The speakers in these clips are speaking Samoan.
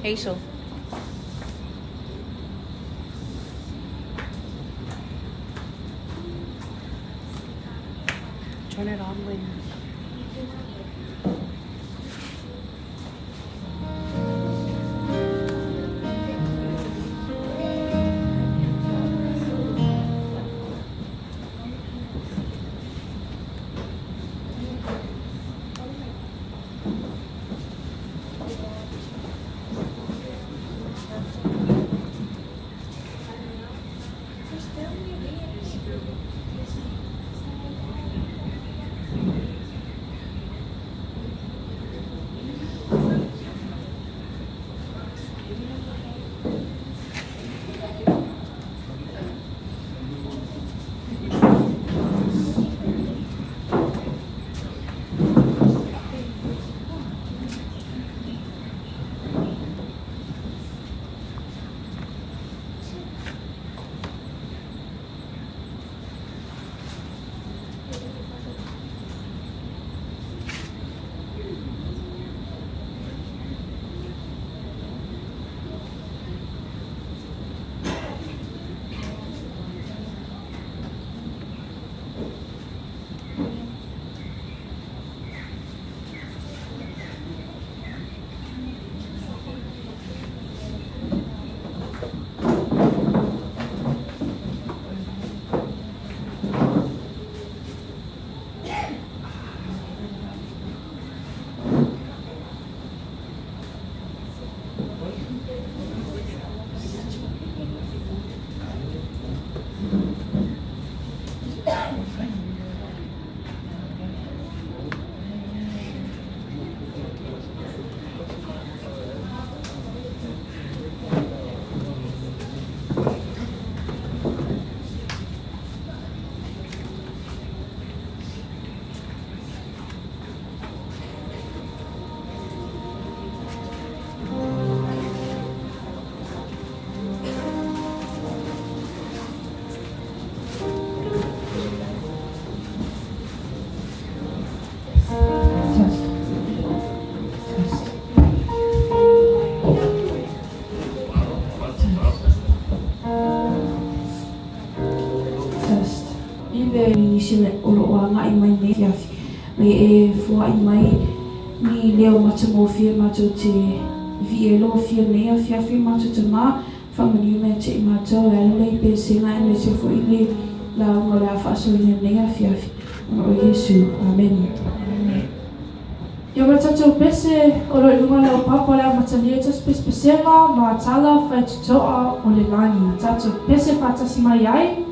Hazel. Turn it on when. Test. Test. Test. I le nisi o lo o agai mai nei afiafi, mai e foai mai ni leo matagofie matou te vie lofia nei afiafi matou te ma faamanuia mai ia te i matou e ala lea i pesega aemaise foi le lauga o le a faasoaina nei afiafi ona o Iesu. Amene. Ia ma le tatou pese o lo o i luga o lau papa o le amatalia tasi pesepesega ma tala faitotoa o le lagi. Tatou pese faatasi mai ai.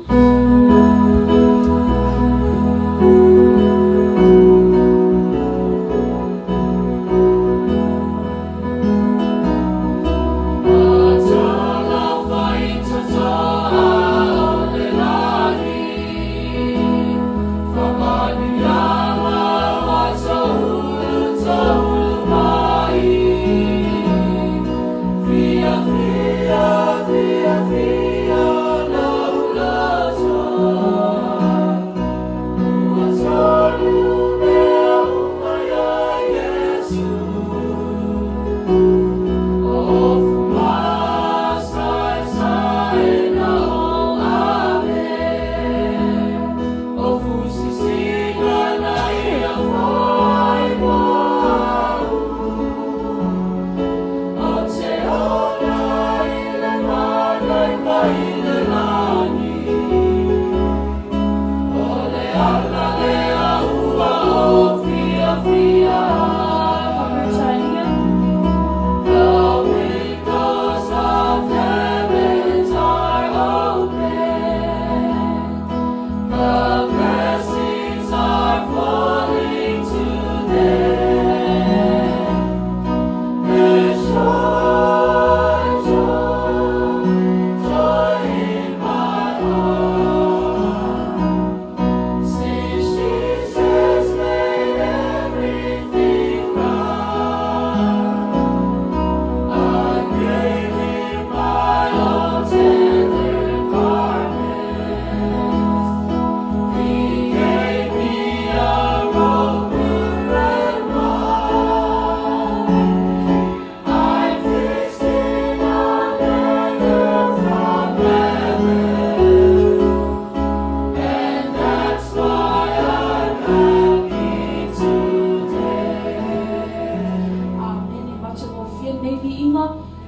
lenei viiga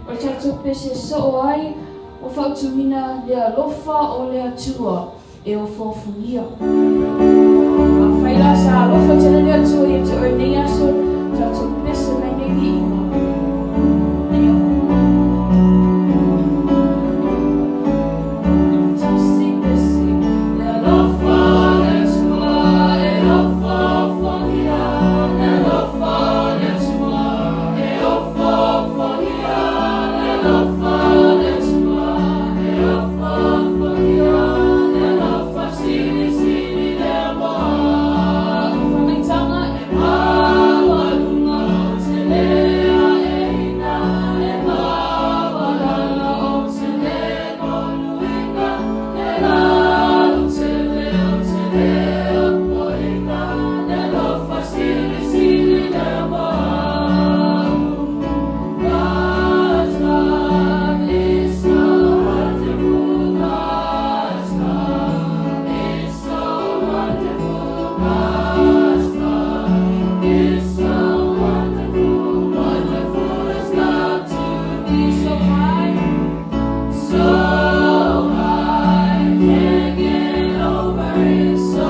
o le tatou pese soo ai ua fautuina le alofa o le Atua e ofoofogia. Afai la sa alofa tele le Atua ia te oe i lenei aso, tatou pese mai nei viiga. Nei Tasi pese. Le alofa o le Atua e ofoofogia. Le alofa o le Atua e ofoofogia. Le alofa o le Atua e ofoofogia. Le alofa silisili lea mo au. Famaitaga e maualuga ou te le aeina. E maualalo ou te le moluina. Le lautele ou te le opoina. Le alofa silisili lea mo au. God's love is so wonderful. God's love is so wonderful. God's love is so wonderful. Wonderful is love to me. So high, so high, can't get over it. So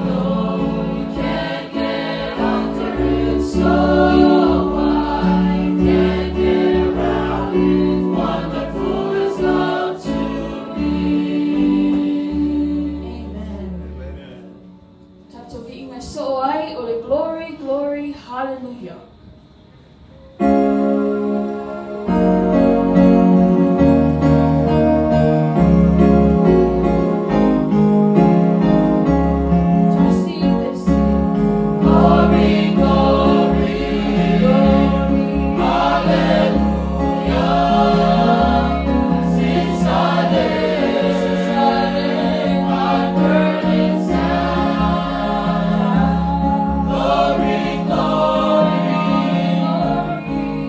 low, you can't get under it. So wide, can't get around it. Wonderful is love to me. Amen. Tatou viiga soo ai o le Glory, Glory, Hallelujah. Tasi pese. Glory, glory, glory, hallelujah. Since I laid my burdens down. Glory, glory,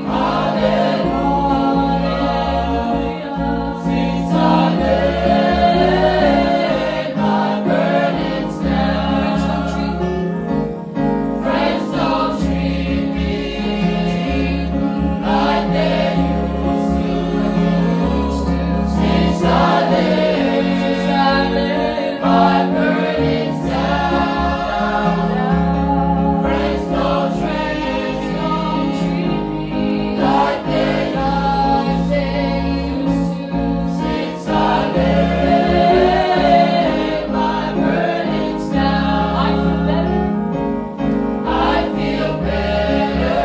hallelujah. Since I laid my burdens down. Friends don't treat me like they used to. Since I laid my burdens down. Friends don't treat me like they used to. Since I laid my burdens down, I feel better. I feel better,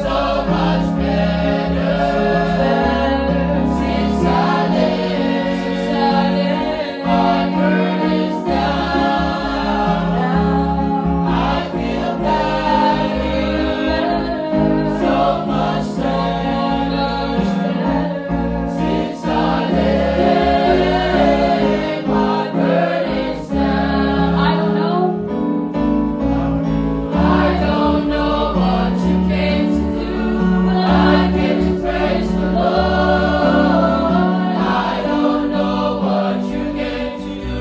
so much better. Since I laid my burdens down, I feel better, so much better. Since I laid my burdens down. I don't know. I don't know what you came to do, but I came to praise the Lord. I don't know what you came to do,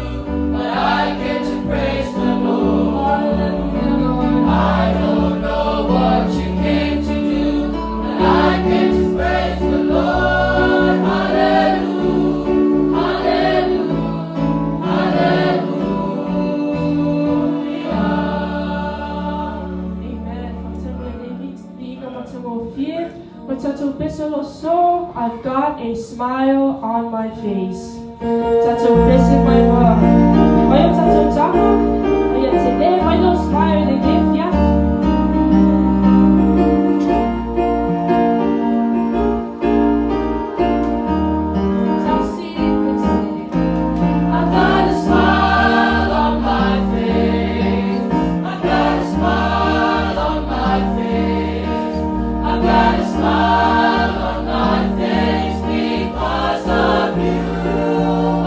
but I came to praise the Lord. Hallelujah, Lord. I don't know what you came to do, but I came to praise the Lord. Hallelujah, hallelujah, hallelujah. Amen. Faafetai mo lenei viiga matagofie. O tatou pese o lo so, I've got a smile on my face. Tatou pese mai ma mai o tatou taga, ai a tele mai lo smile i lenei afiafi. Tasi pese. I've got a smile on my face. I've got a smile on my face. I've got a smile on my face because of you,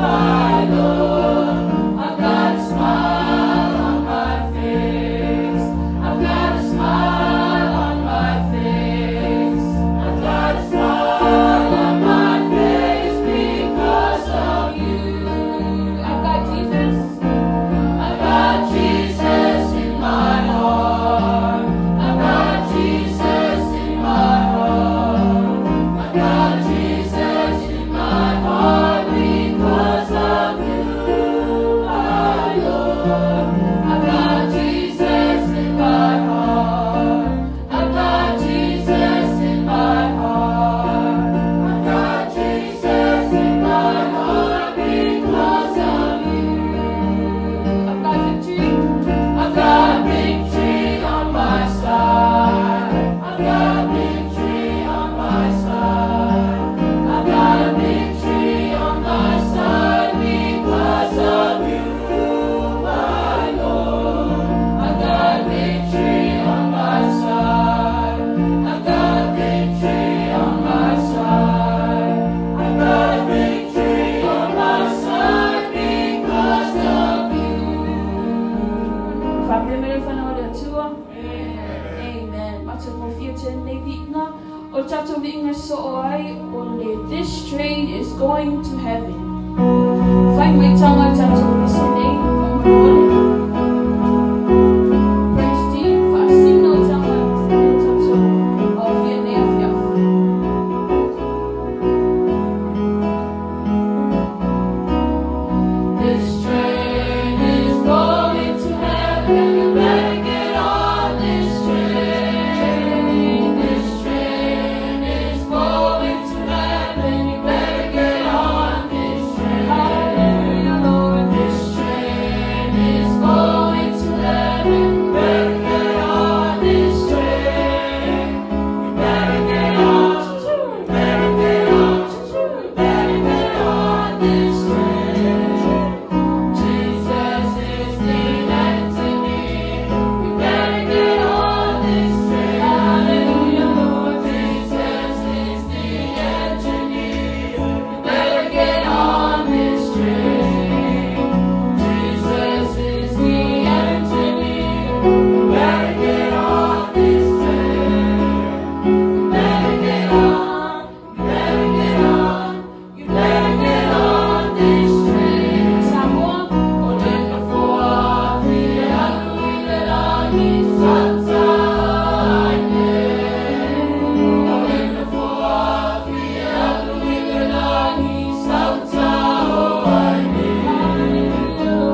my Lord. I've got a smile on my face. I've got a smile on my face. I've got a smile on my face because of you. I've got Jesus. I've got Jesus in my heart. I've got Jesus in te lenei viiga. O le tatou viiga e soo ai o le This Train is Going to Heaven. Fai mai taga le tatou pese nei, faamolemole. Praise team, faasina o taga o tatou aofia nei afiafi. This train is going to heaven. You better get on this train. This train is going to heaven. You better get on this train. Hallelujah, Lord. This train is going to heaven. You better get on this train. You better get on. You better get on. You better get on this train. Jesus is the engineer. You better get on this train. Hallelujah, Lord. Jesus is the engineer. You better get on this train. Jesus is the engineer. You better get on this train. You better get on. You better get on. You better get on this train. Samoa, O le nofoa fia alu i le lagi sautaine. O le nofoa fia alu i le lagi sautaoaine.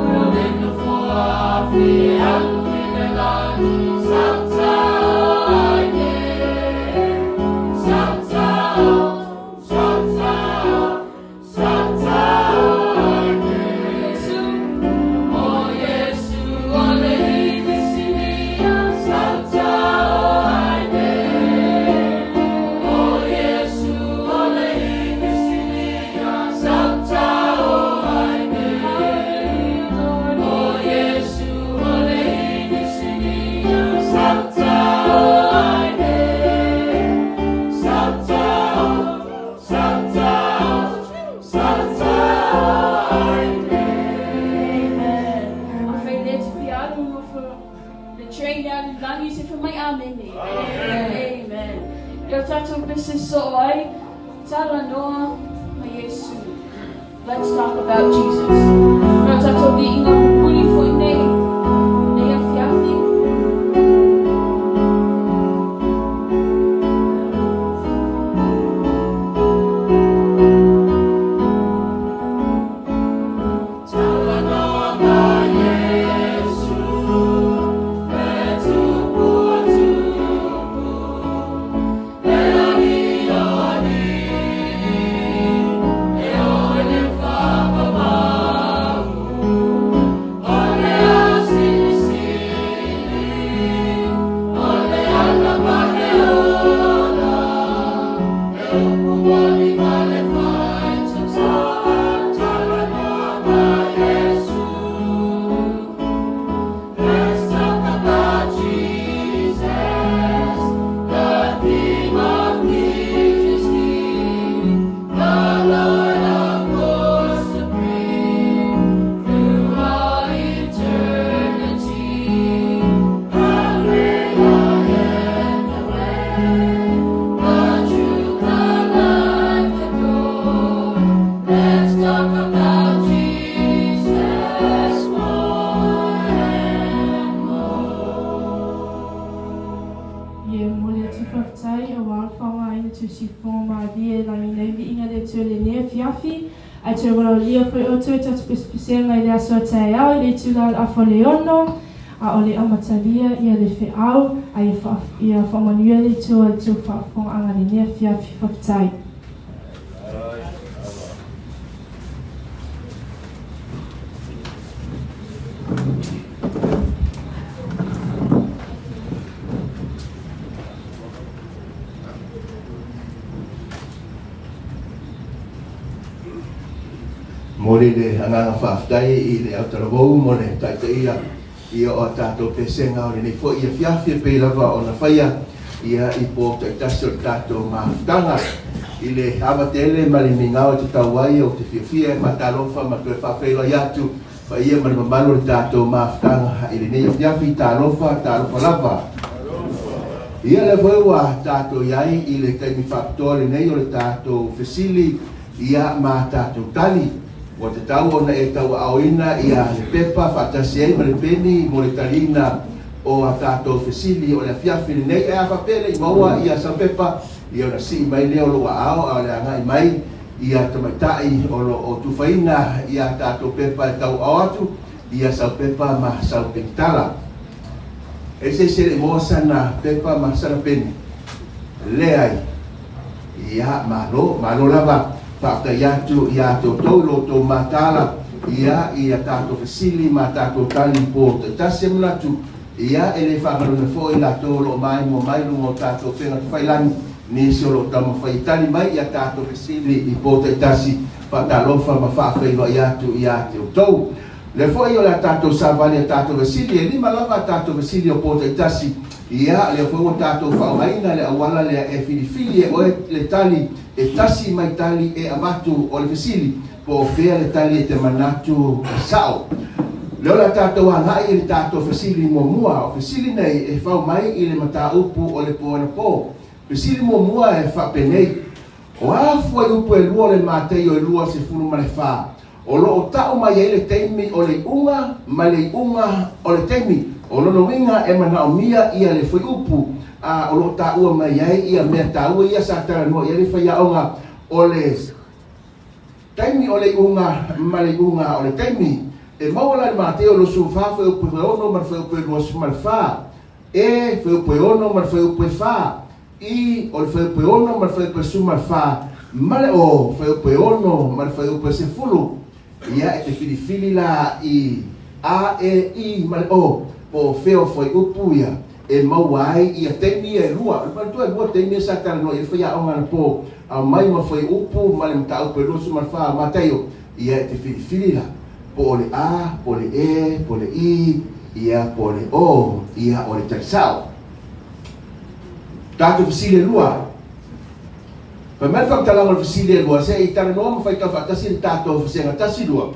O le nofoa fia alu i le lagi sautaoaine. Sautao, sautao, sautaoaine. Iesu, O Iesu o le inisinia sautaoaine. O Iesu o le inisinia sautaoaine. O Iesu o le inisinia sautaoaine. Sautao, sautao, sautaoaine. Amen. Afai le te fia alu nofo le train e alu i lagi se fai mai amene. Amen. Ia o tatou pese soo ai, Talanoa ma Iesu. Let's talk about Jesus. Ia o tatou viiga pupuni foi nei, nei afiafi. Talanoa ma Iesu, e tupu o tupu, e alii o alii, e oo i le faapapau, o le Ausilisili, o le ala ma le ola, e upu moni ma le faitotoa, talanoa ma Iesu. Let's talk about Jesus, the King of Kings is He, the Lord of hosts supreme, through all eternity. The great I am, the way, the truth, the life, the door. Let's talk about Jesus more and more. Ia momoli atu faafetai aua le faaaogaina tusi malie lagi nei viiga le Atua i lenei afiafi. Ae toe valaaulia foi outou i tatou pesepesega i le aso a taeao i le itula o le afa o le ono, a o le amatalia ia le feau, a ia ia faamanuia le Atua i le tou faafofogaaga i lenei afiafi. Faafetai. Momoli le agaga faafetai i le autalavou mo le taitaia ia o a tatou pesega o lenei foi afiafi e pei lava ona faia ia i po taitasi o le tatou mafutaga. I le ava tele ma le migao e tatau ai, ou te fiafia e faatalofa ma toe faafeiloai atu paia ma le mamalu o le tatou mafutaga i lenei afiafi. Talofa, talofa lava. Ia lea foi ua tatou i ai i le taimi faapitoa lenei o le tatou fesili ia ma tatou tali. Ua tatau ona e tauaaoina ia le pepa faatasi ai ma le peni mo le taliina o a tatou fesili o le afiafi lenei. Ae a faapea e le i maua ia sau pepa, ia ona sii mai lea o lou aao a o le agai mai ia tamaitai o lo o tufaina ia tatou pepa e tauaao atu ia sau pepa ma sau penitala. E se isi e le i maua sana pepa ma sana peni? Leai. Ia, malo, malo lava. Faafetai atu ia te outou i lo outou mataala, ia, i a tatou fesili ma a tatou tali po taitasi. E manatu, ia, e le faagaloina foi i latou o lo o maimoa mai luga o tatou upega tafailagi, nisi o lo o taumafai e tali mai i a tatou fesili i po taitasi. Faatalofa ma faafeiloai atu ia te outou. Lea foi o le a tatou savali a tatou fesili, e lima lava a tatou fesili o po taitasi. Ia, lea foi ua tatou faaaogaina le auala lea e filifili e oe le tali e tasi mai tali e avatu o le fesili, po o fea le tali e te manatu e sao. Lea o le a tatou agai i le tatou fesili muamua. O fesili nei e fau mai i le mataupu o le po anapo. Fesili muamua e faapenei, O a fuaiupu e lua o le Mataio e 24 o lo o tau mai ai le taimi o le iuga ma le iuga o le taimi? O lona uiga e manaomia ia le fuaiupu a o lo o taua mai ai ia mea taua ia sa talanoa i ai le faiaoga o le taimi o le iuga ma le iuga o le taimi. E maua la i le Mataio 24 fuaiupu e 6 ma le fuaiupu e 24. E, fuaiupu e 6 ma le fuaiupu e 4. I, o le fuaiupu e 6 ma le fuaiupu e 14, ma le O, fuaiupu e 6 ma le fuaiupu e 10. Ia, e te filifili la i A, E, I ma le O, po o fea o fuaiupu ia e maua ai ia taimi ia e lua. O le manatua e lua taimi ia sa talanoa i ai le faiaoga anapo, aumai ma fuaiupu ma le mataupu e 24 o Mataio. Ia, e te filifili la, po o le A, po o le E, po o le I, ia, po o le O, ia, o le tali sao. Tatou fesili e lua. Fai mai le faamatalaga o le fesili e lua, se i talanoa ma faitau faatasi le tatou vasega tasi lua.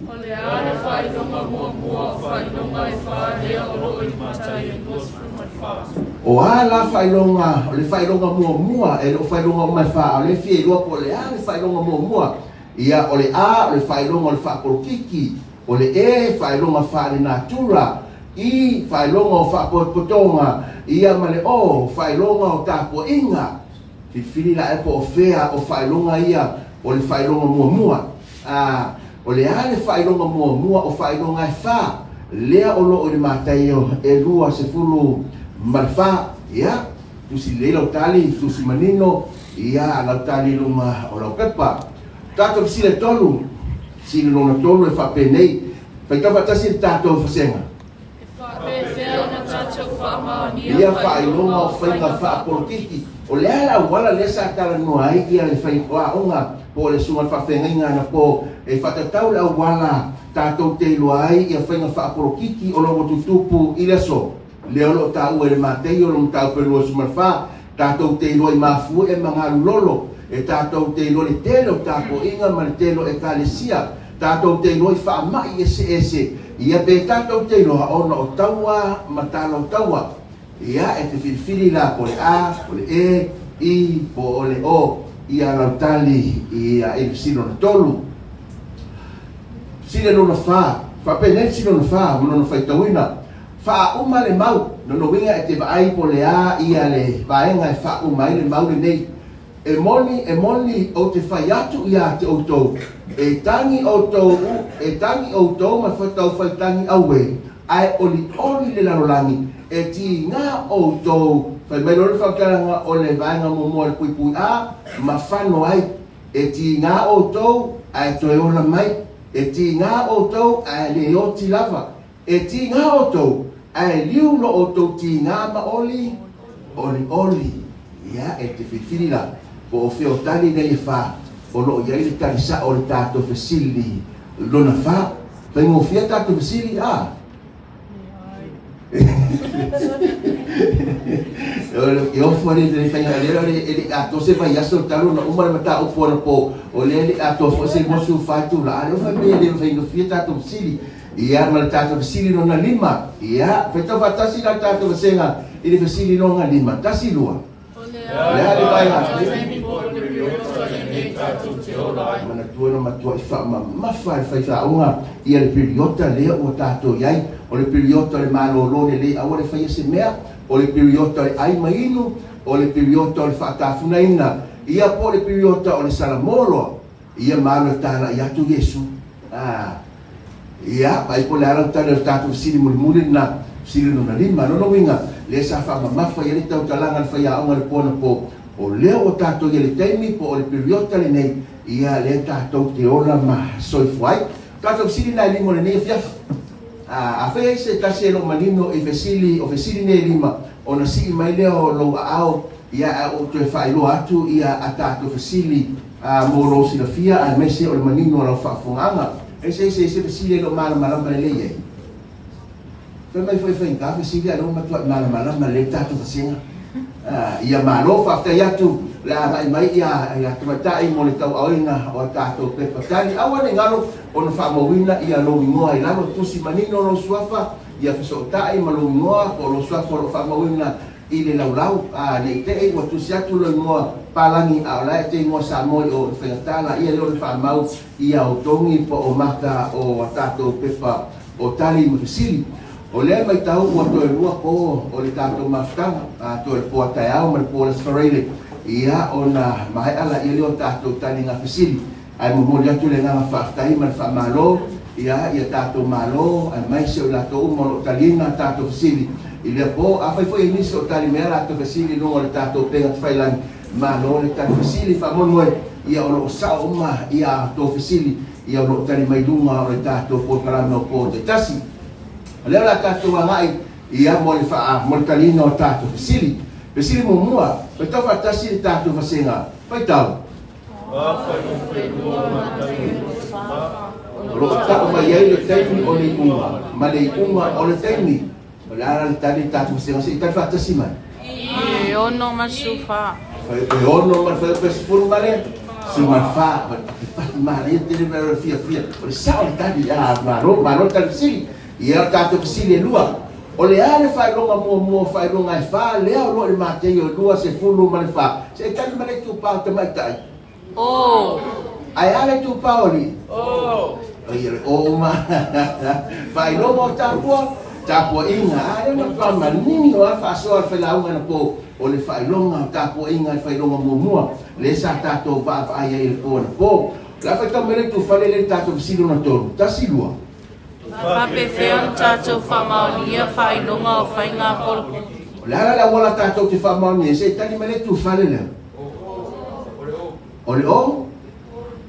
O le a le faailoga muamua o faailoga e fa lea o lo o i Mataio 24? O a la faailoga, o le faailoga muamua, e le o faailoga uma e fa, a o lea e fia iloa po o le a le faailoga muamua. Ia, o le A, o le faailoga o le faapolokiki, o le E, faailoga faale-natura, I, faailoga o faapotopotoga, ia ma le O, faailoga o tapuaiga. Filifili la ea po o fea o faailoga ia o le faailoga muamua. A, o le a le faailoga muamua o faailoga e fa, lea o lo o i le Mataio e 24. Ia, tusi lelei lau tali, tusi manino, ia, lau tali i luga o lau pepa. Tatou fesili e tolu, fesili lona tolu e faapenei, Faitau faatasi le tatou vasega. E faapefea ona tatou faamaonia Ia faailoga o faiga faapolokiki. O le a le auala lea sa talanoa ai ia le faiaoga po o le susuga i le faafeagaiga anapo e faatatau le auala tatou te iloa ai ia faiga faapolokiki o lo o ua tutupu i le aso lea o lo o taua i le Mateio lona mataupu e 24, tatou te iloa i mafuie ma galulolo, e tatou te iloa le tele o tapuaiga ma le tele o ekalesia, tatou te iloa i faamai eseese, ia pe tatou te iloa ona o taua ma tala o taua. Ia, e te filifili la po o le A, po o le E, I, po o le O, ia lau tali ia i le fesili lona tolu. Fesili lona fa, faapenei le fesili lona fa ma lona faitauina. Faauma le mau, lona uiga e te vaai po o le a ia le vaega e faauma ai le mau lenei. E moni, e moni, ou te fai atu ia te outou, e tagi outou, e tagi outou ma tau fai tagi auē, ae olioli le lalolagi, e tiga outou. Fai mai loa le faamatalaga o le vaega muamua o le puipui A, ma fano ai, e tiga outou, ae toe ola mai, e tiga outou, ae le oti lava. E tīngā outou, ae liu lo outou tīngā ma oli, olioli. Ia, e te filifili la, po o fea o tali nei e fa, o lo o i ai le tali sa'o o le tatou fesili lona fa. Faigofie tatou fesili, a? E ofo alii le faiga lea o le e le i atoa se vaiaso talu ona uma le mataupu anapo o lea e le i atoa foi se 24 itula a lea ua fai mai e le faigofie tatou fesili. Ia, ma le tatou fesili lona lima. Ia, faitau faatasi la le tatou vasega i le fesili lona lima. Tasi, lua. O le a le vaega taimi po o le piriota lenei tatou te ola ai? Manatua na matuai faamamafa e le faifeaoga ia le piriota lea ua tatou i ai. O le piriota o le malolo lelei aua le faia se mea. O le piriota o le ai ma inu. O le piriota o le faatafunaina ia po o le piriota o le salamo loa. Ia ma alu e talai atu Iesu. A. Ia, vaai po o le a lau tali o le tatou fesili mulimuli lena, fesili lona lima. Lona uiga, lea sa faamamafa i ai le tautalaga a le faiaoga i le po anapo, o lea ua tatou i ai i le taimi po o le piriota lenei, ia, lea tatou te ola ma soifua ai. O tatou fesili na e lima o lenei afiafi. A, afai e i ai se tasi e le o manino i fesili, o fesili nei e lima, ona sii mai lea o lou aao, ia, ae ua ou toe faailoa atu ia a tatou fesili A mo lou silafia aemaise o le manino o lau faafofogaaga, aise aise se fesili e le o malamalama lelei ai? Fai mai foi e faigata fesili a lea ua matuai malamalama lelei le tatou vasega. A, ia malo, faafetai atu le agai mai ia ia tamaitai mo le tauaoina o a tatou pepa tali. Aua ne i galo ona faamauina ia lou igoa i lalo, tusi manino lou suafa, ia fesootai ma lou igoa po o lou suafa o lo o faamauina i le laulau, a, ne i te i ua tusi atu lou igoa palagi a o la e te igoa Samoa i o i faigata la ia lea o le faamau i a outou po o maka o a tatou pepa o tali ma fesili. O lea e maitau ua toe lua po o le tatou mafutaga, a, toe le po a taeao ma le po o le Aso Faraile, ia ona maea laia lea o tatou taliga fesili. Ae momoli atu le agaga faafetai ma le faamalo ia ia tatou Malo aemaise o i latou uma o lo o taliina a tatou fesili i lea po. Afai foi e nisi o tali mai a latou fesili i luga o le tatou upega tafailagi, malo le tali fesili. Faamoemoe ia o lo o sao uma ia a outou fesili ia o lo o tali mai i luga o le tatou polokalame o po taitasi. O lea o le a tatou agai ia mo le faa mo le taliina o tatou fesili. Fesili muamua, faitau faatasi le tatou vasega faitau. O lo o tau mai ai le taimi o le iuga ma le iuga o le taimi. O le a la le tali le tatou vasega se i tali faatasi mai? E ono ma le sefulufa. E ono ma le fuaiupu e sefulu ma le sefulufa. E pati manaia tele mea o le fiafia. O le sao le tali. Ah, malo, malo le tali fesili. Ia, o le tatou fesili e lua. O le a le faailoga muamua o faailoga e fa lea o lo o i le Mateio e 24? Se i tali mai le itupa o tamaitai. O. Ae a le itupa o alii? O. Ia le o uma. Faailoga o tapua, tapuaiga. A lea matua manino lava le faasoa a le failauga anapo o le faailoga o tapuaiga le faailoga muamua lea sa tatou vaavaai ai i le po anapo. O le a faitau mai le itufale lea i le tatou fesili lona tolu. Tasi, lua. Faapefea ona tatou faamaonia faailoga o faiga polokiki? O le a la le auala tatou te faamaonia ai? Se i tali mai le itufale lea. O le O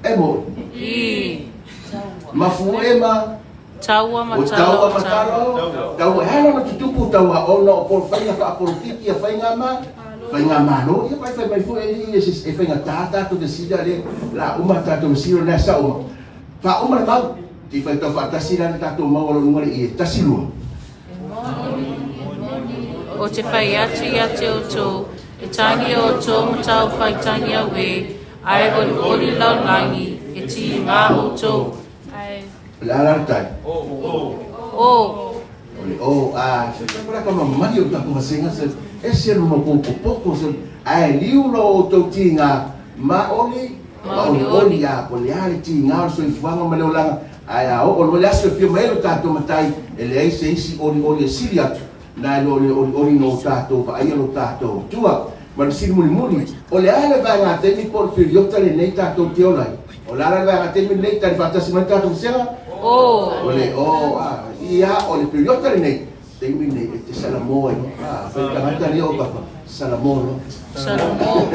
e moʻi. I. Mafuʻe ma Taua ma O tala taua o ma tala o taua. E ala ona tutupu taua ona o polo faiga faapolokiki a faiga ma faiga malo. Ia vai fai mai foi e e faigata tatou fesili a le la uma tatou fesili o lea sa uma. Faauma le mau, te i faitau faatasi la le tatou mau o lo o luga le ie. Tasi lua. O te whai atu ia te outou, e tangi o outou matau whai tangi auē, ae olioli lau langi, e tīngā outou. Ae. O le a la le tai? O. O le o, a, se tau la ka mamai o tatou vasega se ese le mapopopoko se ae liu lo outou tīngā ma oli Ma olioli a po o le a le tiga o le soifuaga ma le olaga, ae a oo loa le aso e fia mai ai lo tatou Matai, e leai se isi olioli e sili atu nai lo le olioli na o tatou vaaia lo tatou Atua. Ma le fesili mulimuli, o le a le vaega taimi po o le piriota lenei tatou te ola ai? O le a la le vaega taimi lenei tali faatasi mai le tatou vasega? O. O le o, a, ia, o le piriota lenei. Taimi nei e te Salamo ai loa. Fai tagata lea o papa, Salamo loa. Salamo.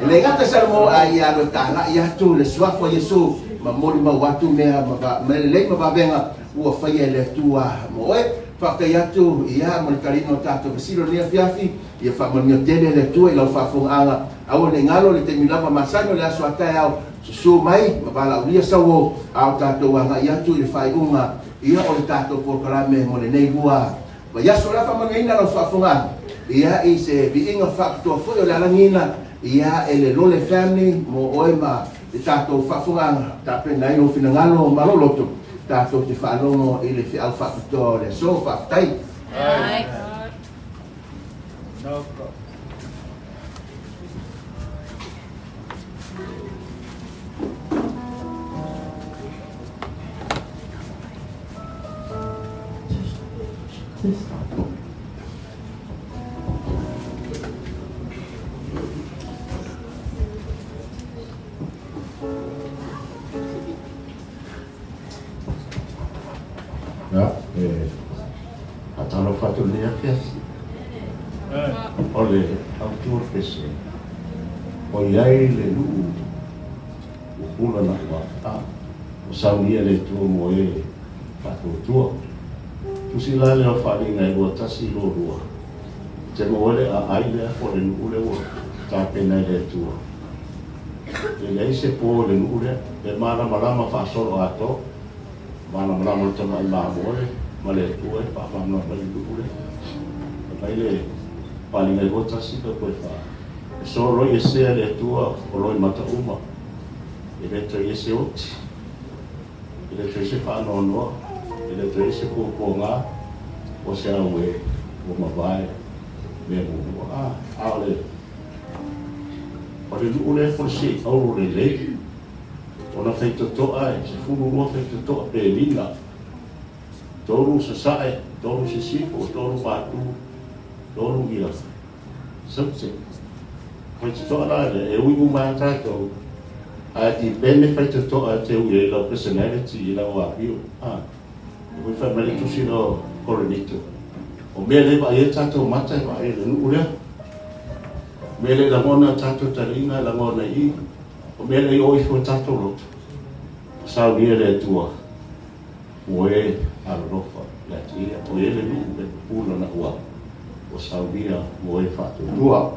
E le gata Salamo a ia alu e talai atu le suafa o Iesu ma molimau atu mea ma mea lelei ma vavega ua faia e le Atua mo oe. Faafetai atu ia mo le taliga o tatou fesili o lenei afiafi. Ia faamanuia tele le Atua i lau faafofogaaga. Aua ne i galo le taimi lava masani o le aso a taeao, susu mai ma valaaulia sauo a o tatou agai atu i le faaiuga Ia o le tatou polokalame mo lenei lua vaiaso. O le a faamanuiaina lau faafogaaga ia i se viiga faapitoa foi o le alagiina ia e le Lole Family mo oe ma le tatou faafogaaga. Tapena ai lou finagalo ma lou loto. tatou te faalogo i le feau faapitoa o le aso. Faafetai. Ai. No problem. Ia, e faatalofa atu i lenei afiafi. O le autu o le pese, o i ai le nuu ua pula na ua, a, ua saunia e le Atua mo e faatuatua. Tusi la lea o Faaaliga e 21 22, te maua ai le aai lea po o le nuu lea ua tapena e le Atua. E leai se po i le nuu lea, e malamalama faasoloatoa. Malamalama le tamai mamoe ma le Atua e faamalamalama ai le nuu lea. Fai mai le Faaaliga e 21 pe koe fa, e soloi esea le Atua o loimata uma, e le toe i ai se oti, e le toe i ai se faanoanoa, e le toe i ai se puapuaga, o se auē ua mavae mea muamua. A, a o le, o le nuu lea e folasiai auro lelei, Ona faitotoa e 12 faitotoa pelina, tolu sasae, tolu sisifo, tolu patu, tolu ia saute. Faitotoa la lea, e ui uma lava tatou, ae depend le faitotoa e te ui ai lau personality i lau amio. A, e foi fai mai le tusi lea o Korinito, o mea le vaai ai tatou mata e vaai i le nuu lea. O mea le lagona tatou taliga e lagona i i. O mea lea i o ifo i tatou loto, ua saunia e le Atua mo e alolofa ia te Ia, o ia le nuu e pupula na ua ua saunia mo e faatuatua.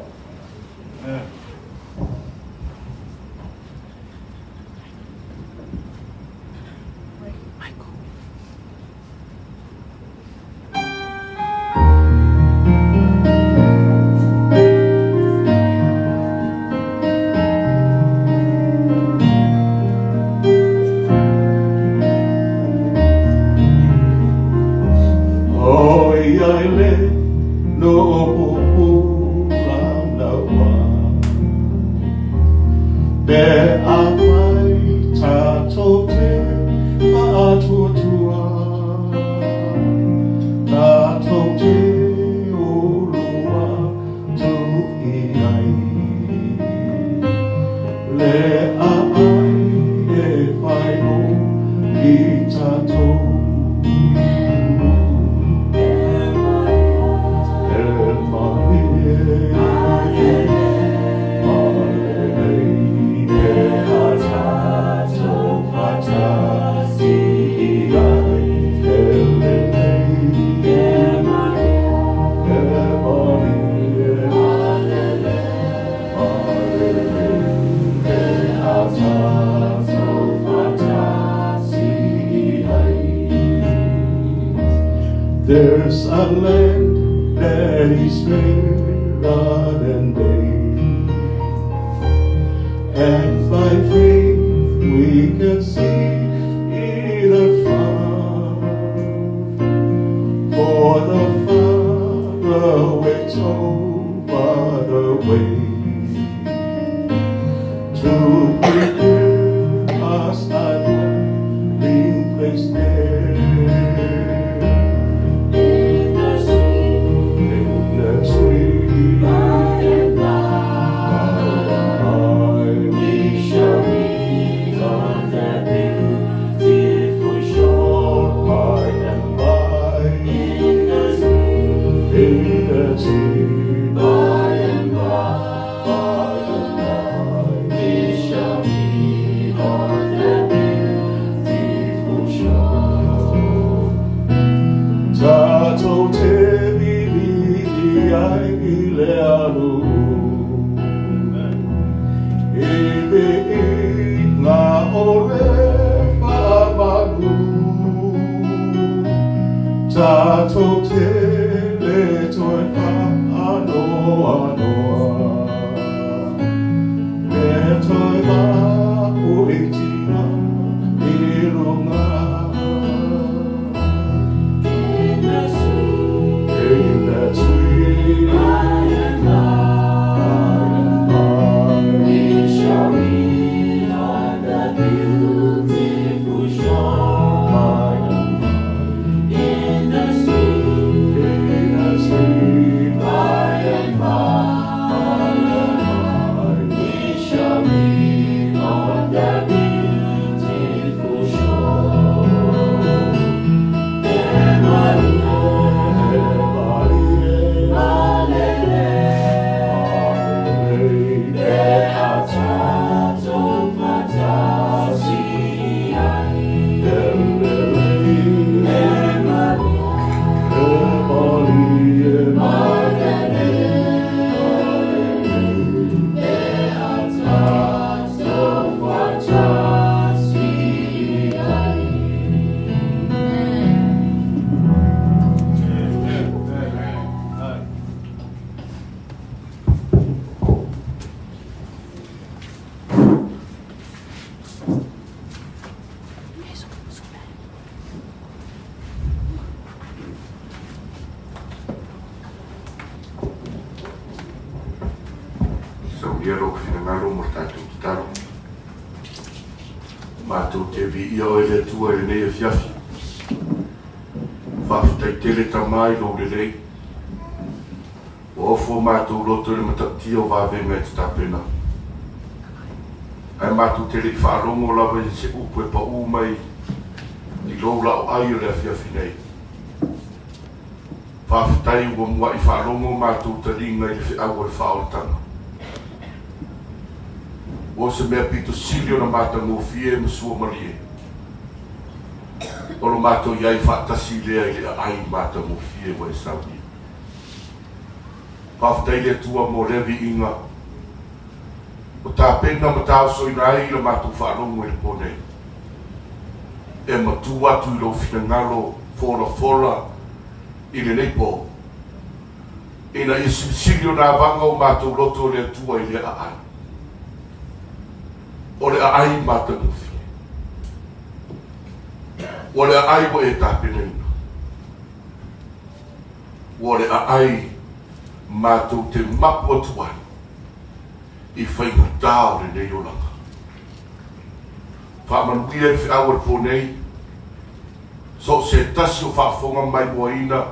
Oi ai le no pupula na ua Pe afai tatou te faatuatua, tatou te ulu atu i ai. Le aai e whai o i tatou. E malie, malelei pe a tatou fatasi i ai e lelei. E malie, malelei pe a tatou fatasi i ai. There's a land that is fairer than day, and by faith we can see it afar. For the Father waits over the way to prepare us a dwelling place there. In the sweet by and by we shall meet on that beautiful shore by and by. In the sweet by and by, by and by we shall meet on that beautiful shore. Tatou te vivii ai i le alu I viiga o le faamalu Tatou te le toe faanoanoa Pe toe mapuitia i luga. Saunia lou finagalo mo le tatou tatalo. Matou te viia oe le Atua i lenei afiafi. Faafetai tele Tama i lou lelei. Ua ofo matou loto i le matautia o vavega e te tapena. Ae matou te le i faalogo lava i se upu e paū mai i lou laoai o le afiafi nei. Faafetai ua mua'i faalogo matou taliga i le feau o le faaolataga. Ua o se mea pito sili ona matagofie ma suamalie o lo matou i ai faatasi lea i le aai matagofie ua e saunia. Faafetai i le Atua mo lea viiga ua tapena ma taosoina ai la matou faalogo i le po nei. E matu atu i lou finagalo folafola i lenei po, ina ia silisili ona avaga o matou loto i le Atua i lea aai. O le aai matagofie. Ua le aai ua e tapenaina. Ua le aai matou te mapu atu ai i faigata o lenei olaga. Faamanuia i le feau a le po nei, so o se tasi o faafofoga maimoaina,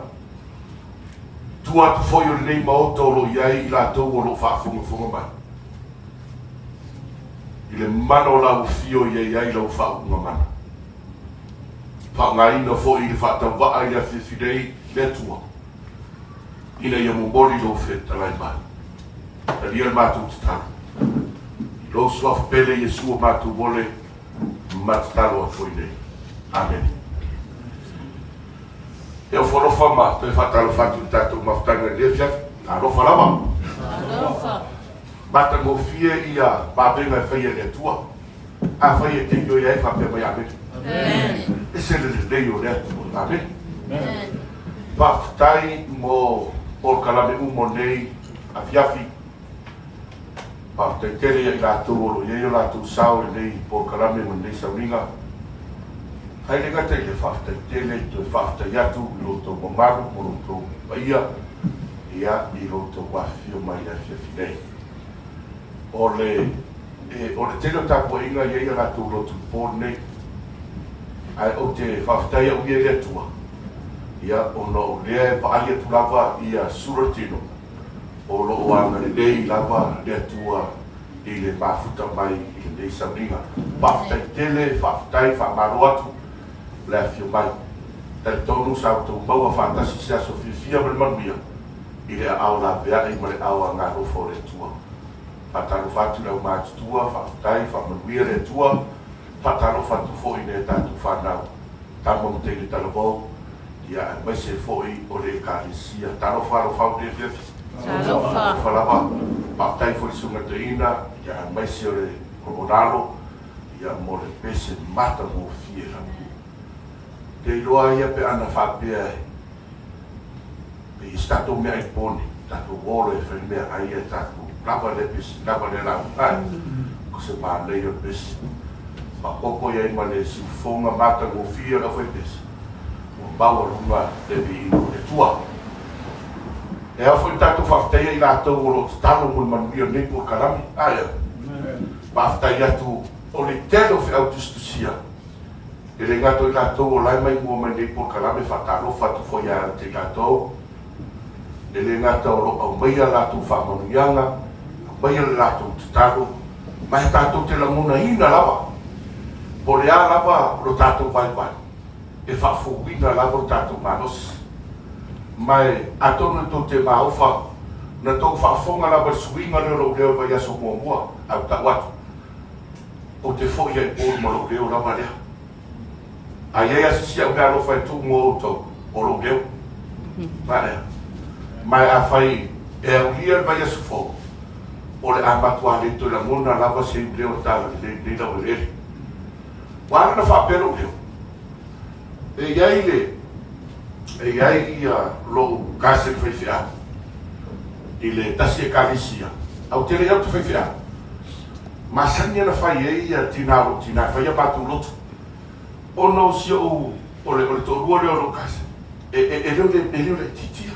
tua atu foi o lenei Maota o lo o i ai i latou o lo o faafogafoga mai, i le mana o lau afio i ai ai lau faauuga mana. Faaaogaina foi le faatauvaa i le afiafi nei le Atua, ina ia momoli lou fetalai mai. Talia le matou tatalo. I lou suafa pele Iesu o matou ole ma tatalo atu ai nei. Amene. E ofo alofa ma toe faatalofa atu i le tatou mafutaga i lenei afiafi. Alofa lava. Alofa. Matagofie ia vavega e faia e le Atua. Afai e te ioe ai, faapea mai Amene. Ese le lelei o le Atua. Amene. Faafetai mo polokalame uma o lenei afiafi. Faafetai tele ia i latou o lo o i ai o latou sao i lenei polokalame ma lenei sauniga. Ae le gata i lea, faafetai tele, toe faafetai atu i lo outou mamalu ma lo outou paia, ia, i lo outou afifio mai i le afiafi nei. O le, e, o le tele o tapuaiga e i ai a latou lotu i le po lenei, ae ou te faafetai au ia i le Atua, ia, ona o lea e vaai atu lava ia sula le tino, o lo o agalelei lava le Atua i le mafuta mai i lenei sauniga. Faafetai tele, faafetai, faamalo atu le afifio mai. Talitonu sa outou maua faatasi se aso fiafia ma le manuia i le aao laveai ma le aao agalofa o le Atua. Faatalofa atu i le aumatutua, faafetai, faamanuia le Atua. Faatalofa atu foi i nai a tatou fanau, tama ma teine talavou, ia aemaise foi o le Ekalesia. Talofa alofa au i lenei afiafi. Talofa. Talofa lava. Faafetai foi i le Susuga Toeaina, ia aemaise o le Komonalo, ia mo le pese matagofie lava. Te iloa ia pe ana faapea e i se tatou mea ai pone, tatou olo e fai mea ai ia tatou lava lea pesi, lava lea lauga ai. Ko se manaia o le pesi. Faaopoopo i ai ma le siufofoga matagofie o le aufaipesi, ua maualuga le viiga o le Atua. E ao foi ona tatou faafetaia i latou o lo o tatalo mo le manuia o lenei polokalame. Ae a? Faafetai atu o le tele o feau tusitusia. E le gata o i latou o la e maimoa mai nei polokalame, faatalofa atu foi ia te i latou. E le gata o lo o aumaia a latou faamanuiaga, aumaia le latou tatalo, ma e tatou te lagonaina lava, po o le a lava lo tatou vaivai, e faafouina lava lo tatou malosi. Ma e atonu e tou te maofa, na tou faafofoga lava i le suiga lea o lou leo i le vaiaso muamua, ae ua tau atu, Ou te foi ai polu ma lou leo lava lea. A i ai a se isi au meaalofa e tuu mo outou, o lou leo. Maea. Ma e afai e aulia le vaiaso fou, o le a matuā le toe lagona lava se iuleo o le talalelei lenei laueleele. Ua ala ona faapea lou leo, e i ai le, e i ai ia lou kaseni faifeau i le tasi ekalesia, ae ou te le i au te faifeau. Masani ana fai ai ia tina o lou tina e fai a matou lotu ona o si ou o le o le toalua lea o lou cousin e e e le o le e le o laitiitia.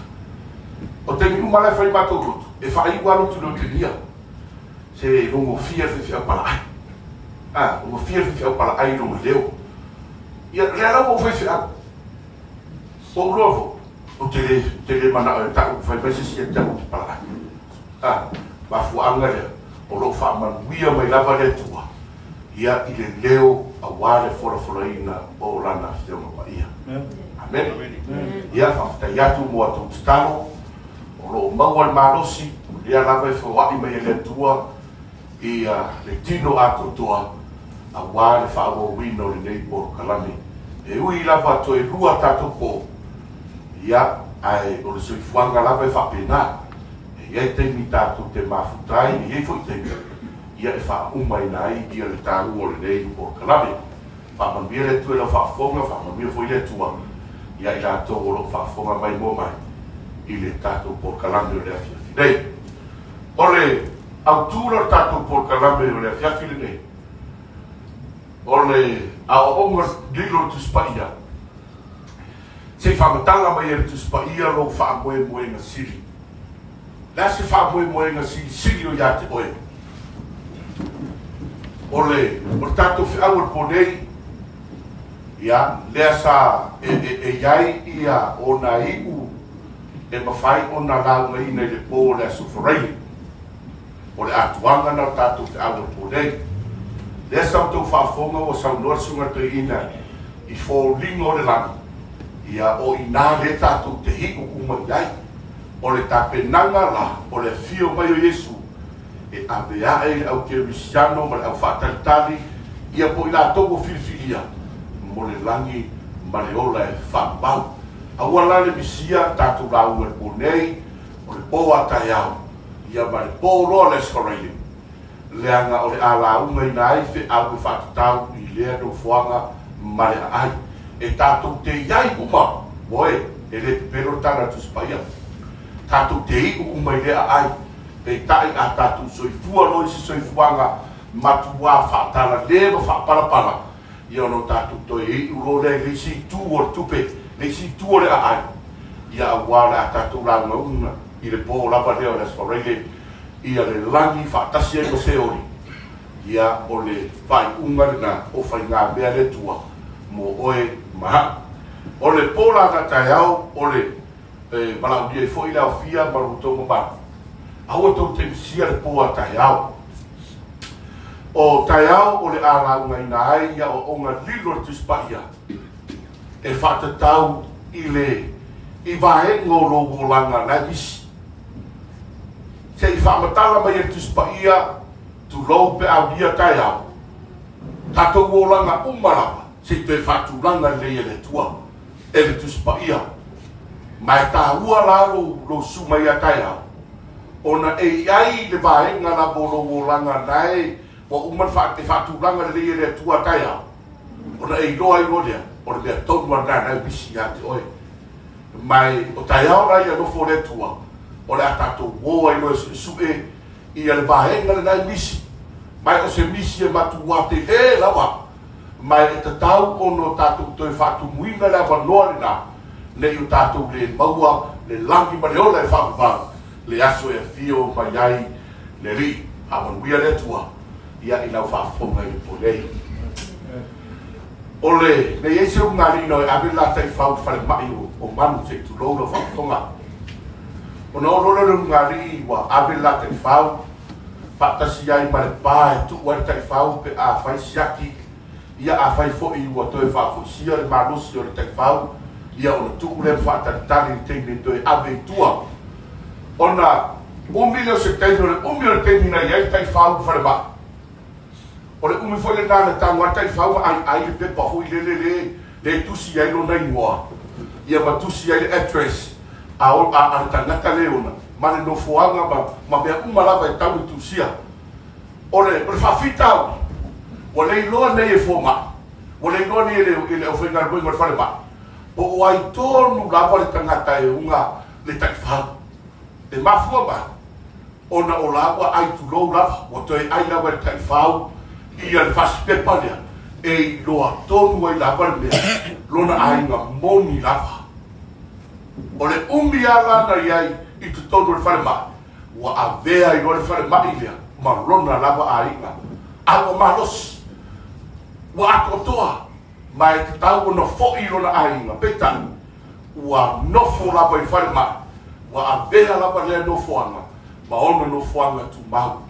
O taimi uma la e fai matou lotu e faaiu a lotu i le otegia. Se logofia le faifeau palaai. A, logofia le faifeau palaai i lona leo. Ia, lea la ua ou faifeau. Ua ou iloa foi, ou te le, ou te le manao e ta'u fai mai se isi ia te au ou te palaai. A, mafuaaga lea, o lo o faamanuia mai lava le Atua, ia, i le leo aua le folafolaina o Lana Afioga Paia. Amene. Ia, faafetai atu mo a tou tatalo. O lo o maua le malosi, o lea lava e feoai mai e le Atua ia le tino atoatoa aua le faaauauina o lenei polokalame. E ui lava toe lua tatou po, ia, ae o le soifuaga lava e faapena. E i ai taimi tatou te mafuta ai, e i ai foi taimi, ia e faaumaina ai ia le taua o lenei polokalame. Faamanuia le Atua i lau faafofoga, faamanuia foi le Atua ia i latou o lo o faafofoga mai moa mai i le tatou polokalame o le afiafi nei. O le autu la o le tatou polokalame o le afiafi lenei, o le aoaoga lilo o le Tusi Paia, se i faamatala mai e le Tusi Paia lou faamoemoega sili. Le a se faamoemoega silisili o ia te oe? O le, o le tatou feau o le po nei, ia, lea sa e, e, e i ai ia ona iu e mafai ona laugaina i le po o le Aso Faraile. O le atuaga na o tatou feau o le po nei. Lea sa outou faafofoga ua saunoa le Susuga Toeaina i foliga o le lagi, ia, o i ina lea tatou te hiu uma i ai. O le tapenaga la o le afio mai o Iesu e ave ae i le au kerisiano ma le au faatalitali ia po o i latou ua filifilia mo le lagi ma le ola e faamau. Aua la le misia tatou lauga i le po nei, o le po a taeao ia ma le po loa le Aso Faraile, leaga o le a laugaina ai feau e faatatau i lea nofoaga ma le aai e tatou te i ai uma, moe, e le pepelo le tala a le Tusi Paia. Tatou te iu uma i lea aai, peitai a tatou soifua loa i se soifuaga matuā faatalale ma faapalapala, ia ona o tatou toe iu loa lea i le isi itu o le tupe, le isi itu o le aai, ia auā o le a tatou laugauna i le po lava lea o le Aso Faraile ia le lagi faatasi ai ma Seoli, ia o le faaiuga lena o faigamea le Atua mo oe ma a'u. O le po la na taeao o le e valaaulia ai foi le aofia ma lo outou mamalu, aua tou te misia le po a taeao. O taeao o le a laugaina ai ia aoaoga lilo a le Tusi Paia e faatatau i le i vaega o lou olaga la e misi. Se i faamatala mai e le Tusi Paia, tulou pe a ulia taeao, tatou olaga uma lava se i toe faatulaga lelei e le Atua, e le Tusi Paia. Ma e taua la lou, lou susu mai ia taeao, ona e i ai le vaega lava o lou olaga na e ua uma e faatulaga lelei e le Atua taeao, ona e iloa ai loa lea, o le mea tonu lava lena na e misi ia te oe. Ma o taeao la ia nofo o le Atua, o le a tatou o ai loa e suesue ia le vaega lena e misi. Ma o se misi e matuā telē lava, ma e tatau ona o tatou toe faatumuina le avanoa lena, ne i o tatou le maua le lagi ma le ola e faavavau le aso e afio mai ai le Alii. Faamanuia le Atua ia i lau faafofoga i le po nei. O le, ne i ai se ulugalii e ave le la taifau i le falemai o Manu se i tulou lau faafofoga. Ona oo loa lea o le ulugalii ua ave le la taifau faatasi ai ma le pa e tuu ai le taifau pe afai siaki, ia afai foi ua toe faafoisia le malosi o le taifau, ia ona tuu lea ma faatalitali i le taimi e toe ave i tua. Ona umi lea o se taimi, o le umi o le taimi na i ai le taifau i le falemai. O le umi foi lena na tago ai le taifau ma aiai le pepa foi lele le le tusi ai lona igoa, ia ma tusi ai le address a, a, a le tagata le ona, ma le nofoaga ma, ma mea uma lava e tau i tusia. O le, o le faafitauli, ua le iloa nei e fomai, ua le iloa nei e le, e le aufaigaluega o le falemai, po o ai tonu lava le tagata e uga le taifau. E mafua mai, ona o la ua ai tulou lava, ua toe ai lava e le taifau ia le fasipepa lea, e iloa tonu ai lava le mea, lona aiga moni lava. O le umi lava na i ai i totonu o le falemai, ua avea ai loa le falemai lea ma lona lava aiga. A ua malosi, ua atoatoa, ma e tatau ona foʻi i lona aiga. Peitai, ua nofo lava i falemai, ua avea lava lea nofoaga ma ona nofoaga tumau,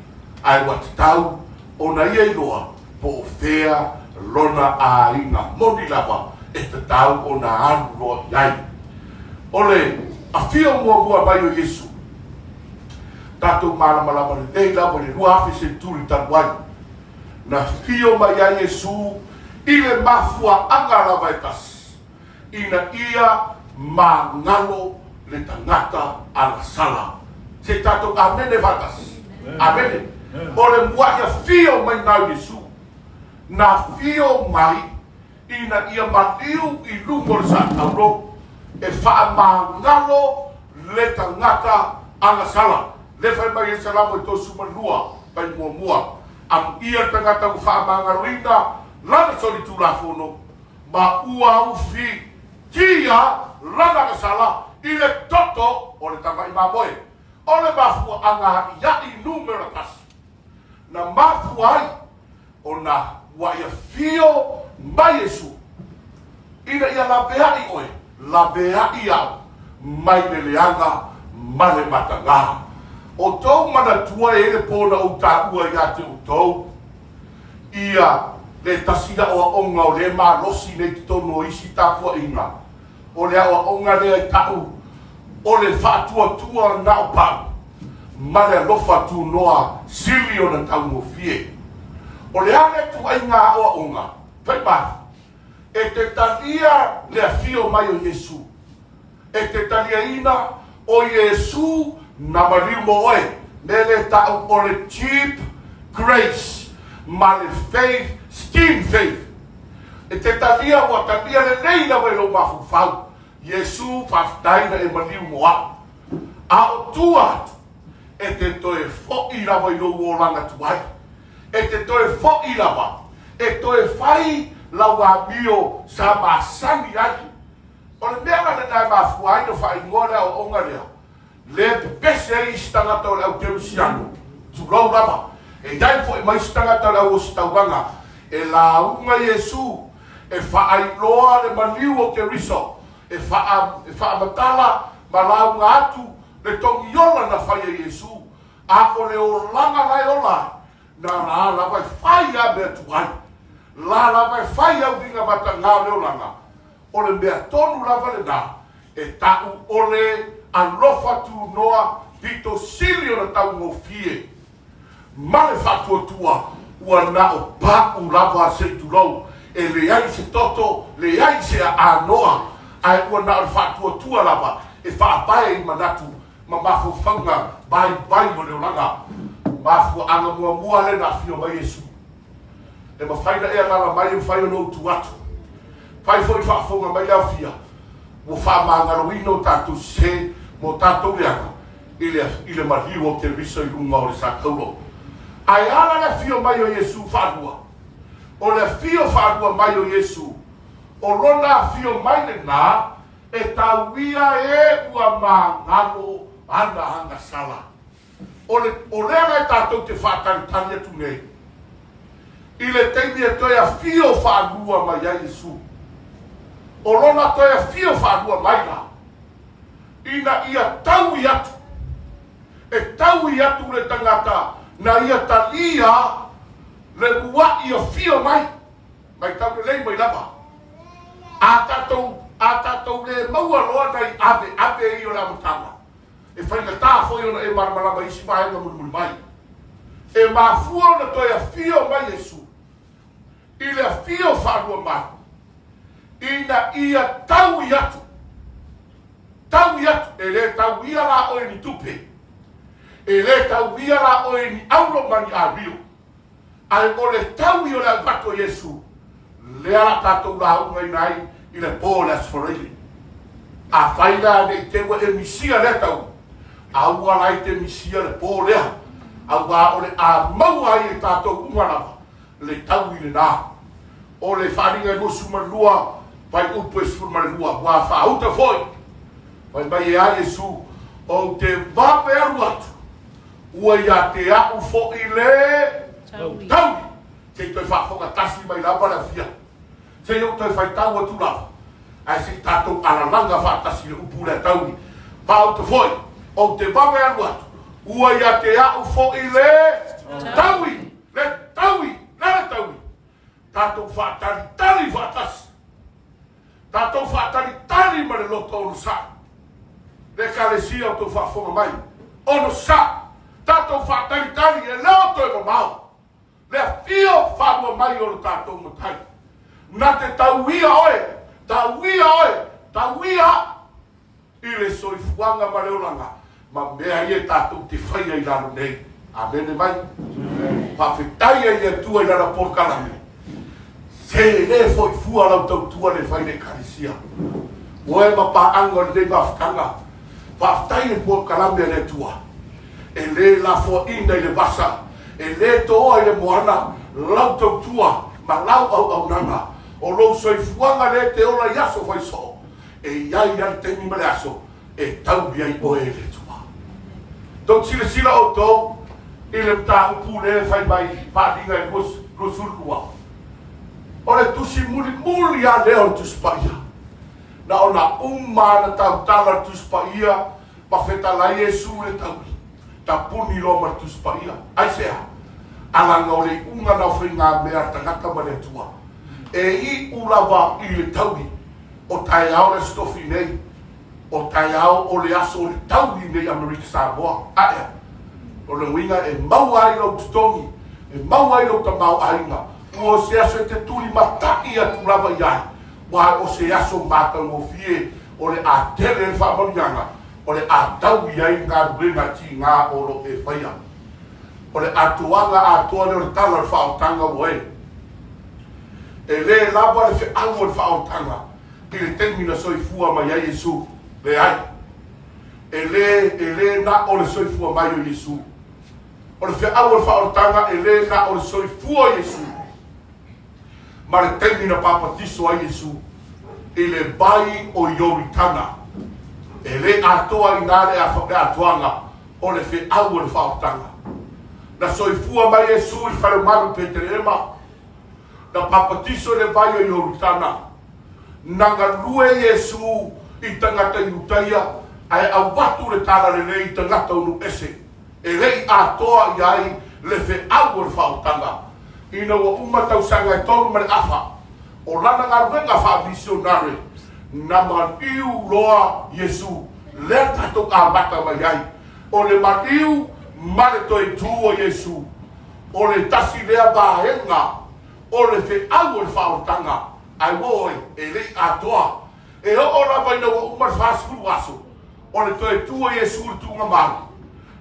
ae ua tatau ona ia iloa po o fea lona aiga moni lava e tatau ona alu loa i ai. O le afio muamua mai o Iesu, tatou malamalama lelei lava i le 2000 seneturi talu ai, na afio mai ai Iesu i le mafuaaga lava e tasi, ina ia magalo le tagata agasala. Se i tatou amene faatasi. Amene. O le muaʻi afio mai na o Iesu, na afio mai ina ia maliu i luga o le saataulo e faamagalo le tagata agasala. Le fai mai ai Salamo i 32, pai muamua, Amuia le tagata ua faamagaloina lana solitulafono, ma ua ufi tia lana agasala i le toto o le tamaʻi mamoe. O le mafuaaga aʻiaʻi numera tasi na mafua ai ona ua ia fio mai Iesu ina ia laveaʻi ʻoe, laveaʻi au mai le leaga ma le matagā. O tou manatua e le pō na ou taua iā te outou, Ia le tasi aoaoga o lea e malosi nei i totonu o isi tapuaiga, o le aoaoga lea i taʻu o le faatuatua na o pau ma le alofa tunoa sili ona taugofie. O le a lea ituaiga aoaoga? Fai mai, E te talia le afio mai o Iesu. E te taliaina o Iesu na maliu mo oe, me le taʻu o le cheap grace ma le faith skin faith. E te talia ua talia lelei lava i lou mafaufau, Iesu faafetai na e maliu mo aʻu. A o tua atu, e te toe foʻi lava i lou olaga tuai. E te toe foʻi lava, e toe fai lau amio sa masani ai. O le mea la lena e mafua ai na faaigoa le aoaoga lea, lea e pepese ai isi tagata o le au kerisiano, tulou lava. E i ai foi ma isi tagata o le au ositaulaga e lauga Iesu e faailoa le maliu o Keriso, e faa, e faamatala ma lauga atu le togiola na fai e Iesu, a o le olaga la e ola ai, na la lava e fai a mea tuai, la lava e fai au viga matagā o le olaga. O le mea tonu lava lenā e taʻu o le alofa tunoa pito sili ona taugofie ma le faatuatua ua na o paʻu lava se i tulou, e leai se toto, leai se aanoa, ae ua na o le faatuatua lava e faapae i manatu ma mafaufauga vaivai o le olaga. Mafuaaga muamua lea na afio mai Iesu. E mafai na e alaala mai, e mafai ona ou tu atu. Fai foi faafofoga mai le aofia, ua faamagaloina o tatou sese ma o tatou leaga i le, i le maliu o Keriso i luga o le sataulo. Ae ala le afio mai o Iesu faalua. O le afio faalua mai o Iesu, o lona afio mai lenā e tauia e ua magalo ana agasala. O le, o lea la e tatou te faatalitali atu nei, i le taimi e toe afio faalua mai ai Iesu. O lona toe afio faalua mai la, ina ia taui atu, e taui atu le tagata na ia talia le muaʻi afio mai, matau lelei mai lava, a tatou, a tatou le maua loa nai aveave ia o le amataga, E faigata foi ona e malamalama i isi vaega mulimuli mai. E mafua ona toe afio mai Iesu i le afio faalua mai, ina ia taui atu, taui atu, e le tauia la oe ni tupe, e le tauia la oe ni auro ma ni avio, Ae o le taui o le auvatu o Iesu, lea la tatou laugaina ai i le po o le Aso Faraile. Afai la ne i te ua e misia lea taui, aua la i te misia le po lea, auā o le a maua ai e tatou uma lava le taui lenā. O le Faaaliga e 22, fuaiupu e 12, ua faauta foi, fai mai e a Iesu, Ou te vave alu atu. Ua ia te a'u fo'i le taui. Se i toe faafofoga tasi mai lava le afiafi. Se i ou toe faitau atu lava, ae se i tatou alalaga faatasi i le upu lea taui. Ma ou te foi, ou te vave alu atu, ua ia te a'u fo'i le taui, le taui, le le taui. Tatou faatalitali faatasi. Tatou faatalitali ma le loto onosai. Le Ekalesia o tou faafofoga mai, onosai. Tatou faatalitali e le o toe mamao le afio faalua mai o lo tatou Matai. Na te tauia oe, tauia oe, tauia au i le soifuaga ma le olaga ma mea ia tatou te faia i lalo nei. Amene mai. Faafetai ai le Atua i lana polokalame. Se le foi fua lau tautua le fai i le Ekalesia. Oe ma paaga o lenei mafutaga. Faafetai i le polokalame a le Atua. E le lafoaina i le vasa, e le toa i le moana lau tautua ma lau auaunaga. O lou soifuaga lea e te ola i aso faisoo, e i ai lava le taimi ma le aso e taui ai oe e le Atua. Tou silasila outou i le mataupu lea e fai mai i Faaaliga e 22. O le tusi mulimuli lava lea o le Tusi Paia. Na ona uma lava na tautala le Tusi Paia ma fetalai Iesu i le taui, tapuni loa ma le Tusi Paia. Aisea? Alaga o le iuga na o faigamea a le tagata ma le Atua. E iu lava i le taui o taeao le Aso Tofi nei, o taeao o le aso o le taui nei Amerika Samoa. Aea, o le uiga e maua ai lou totogi, e maua ai lou tamaoaiga, ua o se aso e te tulimata'i atu lava i ai, aua o se aso matagofie o le a tele le faamanuiaga o le a taui ai le galuega tiga o lo e faia. O le atoaga atoa lea o le tala o le faaotaga ua e. E lē lava le feau o le faaolataga i le taimi na soifua mai ai Iesu. Leai. E lē, e lē na o le soifua mai o Iesu. O le feau o le faaolataga e lē na o le soifua o Iesu ma le taimi na papatiso ai Iesu i le vai o Ioritana. E lē atoa i ina le atoaga o le feau o le faaolataga. Na soifua mai Iesu i le faleomalu i Petelehema, Na papatiso i le vai o Ioritana. Na galue Iesu i tagata Iutaia ae avatu le talalelei i tagata o nuu ese e le i atoa i ai le feau o le faaotaga. Ina ua uma tausaga e tolu ma le afa o lana galuega faamisionare, na maliu loa Iesu lea tatou amata mai ai, o le maliu ma le toe tu o Iesu. O le tasi lea vaega o le feau o le faaolataga, ae ua oe, e le i atoa. E oo lava ina ua uma le 40 aso, o le toe tu o Iesu i le tuugamau.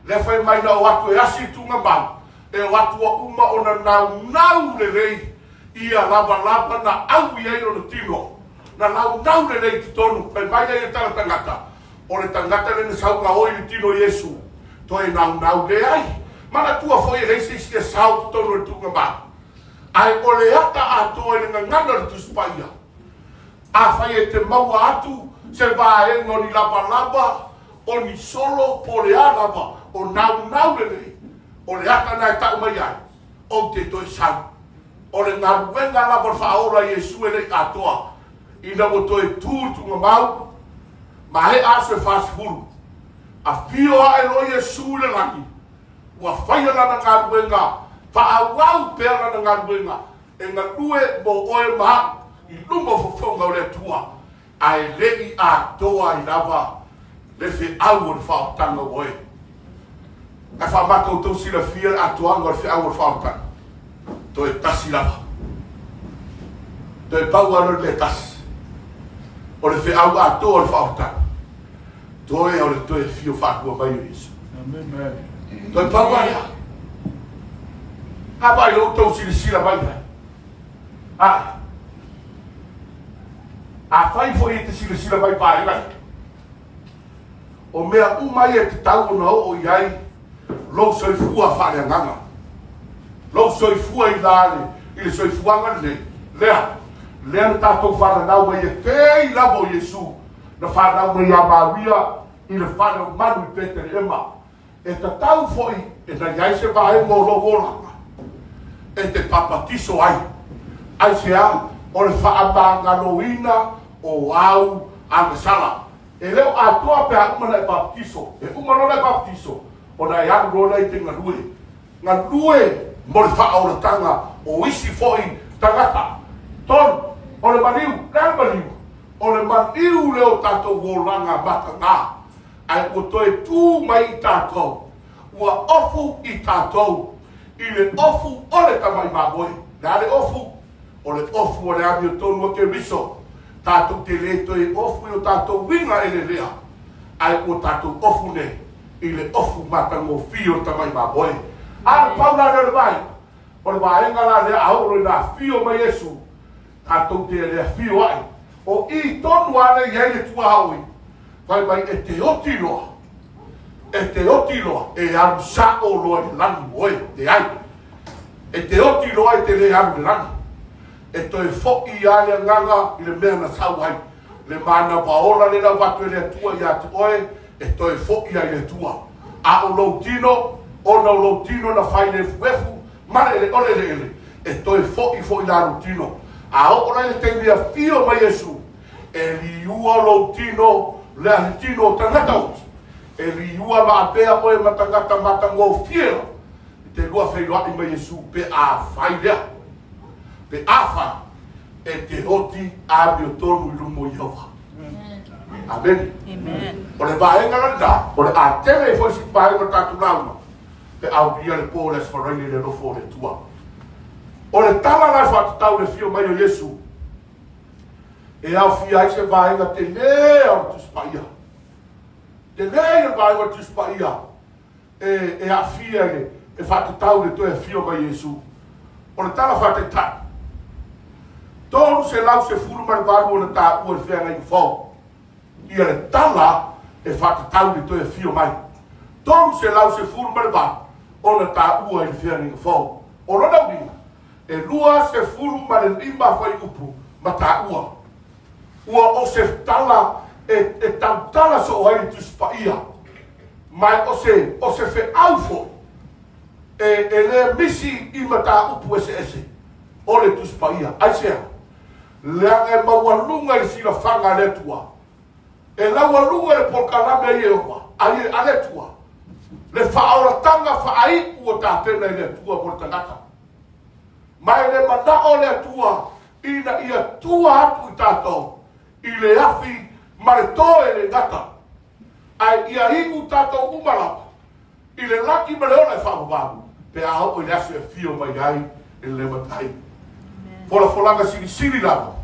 Lea fai mai na o atu e asi le tuugamau, e o atu ua uma ona naunau lelei ia lavalava na au i ai lona tino. Na naunau lelei i totonu, fai mai lea ia tala tagata, O le tagata lea na saugaoi i le tino o Iesu, toe naunau leai. Manatua foi e leai se isi e sao i totonu o le tuugamau. Ae o le ata atoa i le gagana o le Tusi Paia. Afai e te maua atu se vaega o ni lavalava, o ni solo, po o le a lava, o naunau lelei, o le ata lena e tau mai ai, ou te toe sau. O le galuega lava o le faaola i Iesu e le i atoa, ina ua toe tu le tuugamau, Maea aso e 40, afio ae loa Iesu i le lagi, ua faia lana galuega, faaauau pea lana galuega e galue mo oe ma au i luma o fofoga o le Atua, ae le i atoa ai lava le feau o le faaotaga ua e. Ae faamata outou silafia le atoaga o le feau o le faaotaga? Toe tasi lava. Toe pau lava le mea tasi. O le feau atoa o le faaotaga. Toe o le toe fio faalua mai o Iesu. Toe pau lava lea. A vaai outou silasila mai ai. A, afai foi e te silasila mai vaega ia, O mea uma ia e tatau ona oo i ai lou soifua faaleagaga, lou soifua i la le, i le soifuaga lenei, lea, lea na tatou fananau mai e pei lava o Iesu na fanau mai ia Maria i le fale o manu i Petelehema. E tatau foi e na i ai se vaega o lou olaga e te papatiso ai. Aisea? O le faamagaloina o au agasala. E le o atoa pe a uma ona e papatiso. E uma loa ona e papatiso, ona e alu loa lea i te galue. Galue mo le faaolataga o isi foi tagata. Tolu, o le maliu. Le a le maliu? O le maliu lea o tatou olaga mataga. Ae ua toe tu mai i tatou, ua ofu i tatou i le ofu o le tamai mamoe. Le a le ofu? O le ofu o le amiotonu a Keriso. Tatou te le toe ofu i o tatou uiga elelea, ae ua tatou ofu nei i le ofu matagofie o le tamai mamoe. A o le pau la lea o le vaega, o le vaega la lea a oo loa ina afio mai Iesu, tatou te le afio ae. O i tonu lava lea e i ai le tuaoi, fai mai e te oti loa, e te oti loa, e alu sao loa i le lagi moe, leai. E te oti loa e te le alu i le lagi. E toe foi lava le agaga i le mea na sau ai. Le manawa ola lea na avatu e le Atua ia te oe, e toe foi ai i le Atua. A o lou tino, ona o lou tino na fai i le efuefu ma le o le eleele, e toe foi foi la lou tino. A oo la i le taimi e afio mai Iesu, e liua lou tino, le ahi tino o tagata oti, e liua ma apea oe ma tagata matagofie lava, i te lua feiloai ma Iesu pe afai lea. Pe afai e te oti amiotonu i luma o Ieova. Amene. O le vaega la lena, o le a tele ai foi si vaega o le tatou lauga, pe aulia le po o le Aso Faraile i le alofa o le Atua. O le tala la e faatatau i le afio mai o Iesu, e aofia ai se vaega tele o le Tusi Paia. Tele ia le vaega o le Tusi Paia e, e aafia i le, e faatatau i le toe afio mai o Iesu. O le tala faataitai, 318 ona taua i le feagaiga fou ia le tala e faatatau i le toe afio mai. 318 ona taua i le feagaiga fou. O lona uiga, e 25 fuaiupu ma taua. Ua o se tala e, e tautala soo ai le Tusi Paia, ma o se, o se feau foi e, e le misi i mataupu eseese o le Tusi Paia. Aisea? Leaga e maualuga i le silafaga a le Atua, e laualuga i le polokalame a Ieova, a, a le Atua, le faaolataga faaiu ua tapena i le Atua mo le tagata. Ma e le manao le Atua ina ia tua atu i tatou i le afi ma le to e le gata, ae ia iu tatou uma lava i le lagi ma le ola e faavavau pe a oo i le aso e afio mai ai i le matai. Folafolaga silisili lava,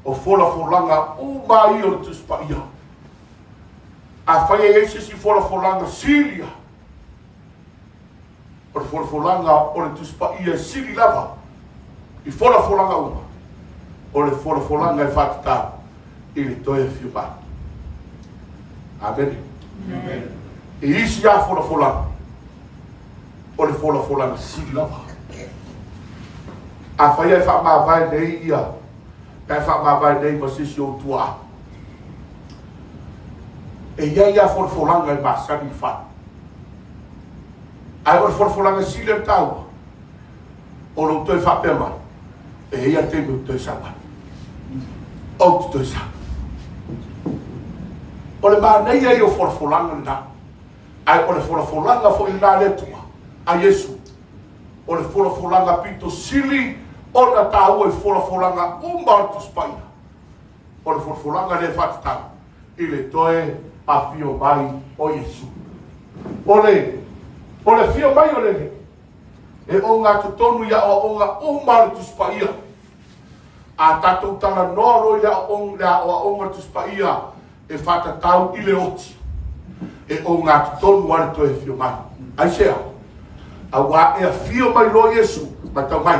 o folafolaga uma ia o le Tusi Paia. Afai e i ai se isi folafolaga sili lava, O le folafolaga o le Tusi Paia e sili lava i folafolaga uma, o le folafolaga e faatatau i le toe afio mai. Amene. I isi lava folafolaga, o le folafolaga sili lava. Afai e faamavae nei ia, pe a faamavae nei ma se isi o ou tuaa, e i ai lava folafolaga e masani i fai. Ae o le folafolaga sili ona taua, o lou toe faapea mai, e i ai le taimi ou te toe sau ai. Ou te toe sau. O le manaia ia o folafolaga lena. Ae o le folafolaga foi lena a le Atua, a Iesu, o le folafolaga pito sili ona taua i folafolaga uma o le Tusi Paia. O le folafolaga lea e faatatau i le toe afio mai o Iesu. O le, o le afio mai o le Alii, e ogatotonu i aoaoga uma o le Tusi Paia. A tatou talanoa loa i le aoaoga, le aoaoga o le Tusi Paia e faatatau i le oti, e ogatotonu lava le toe afio mai. Aisea? Auā e afio mai loa Iesu, matau mai,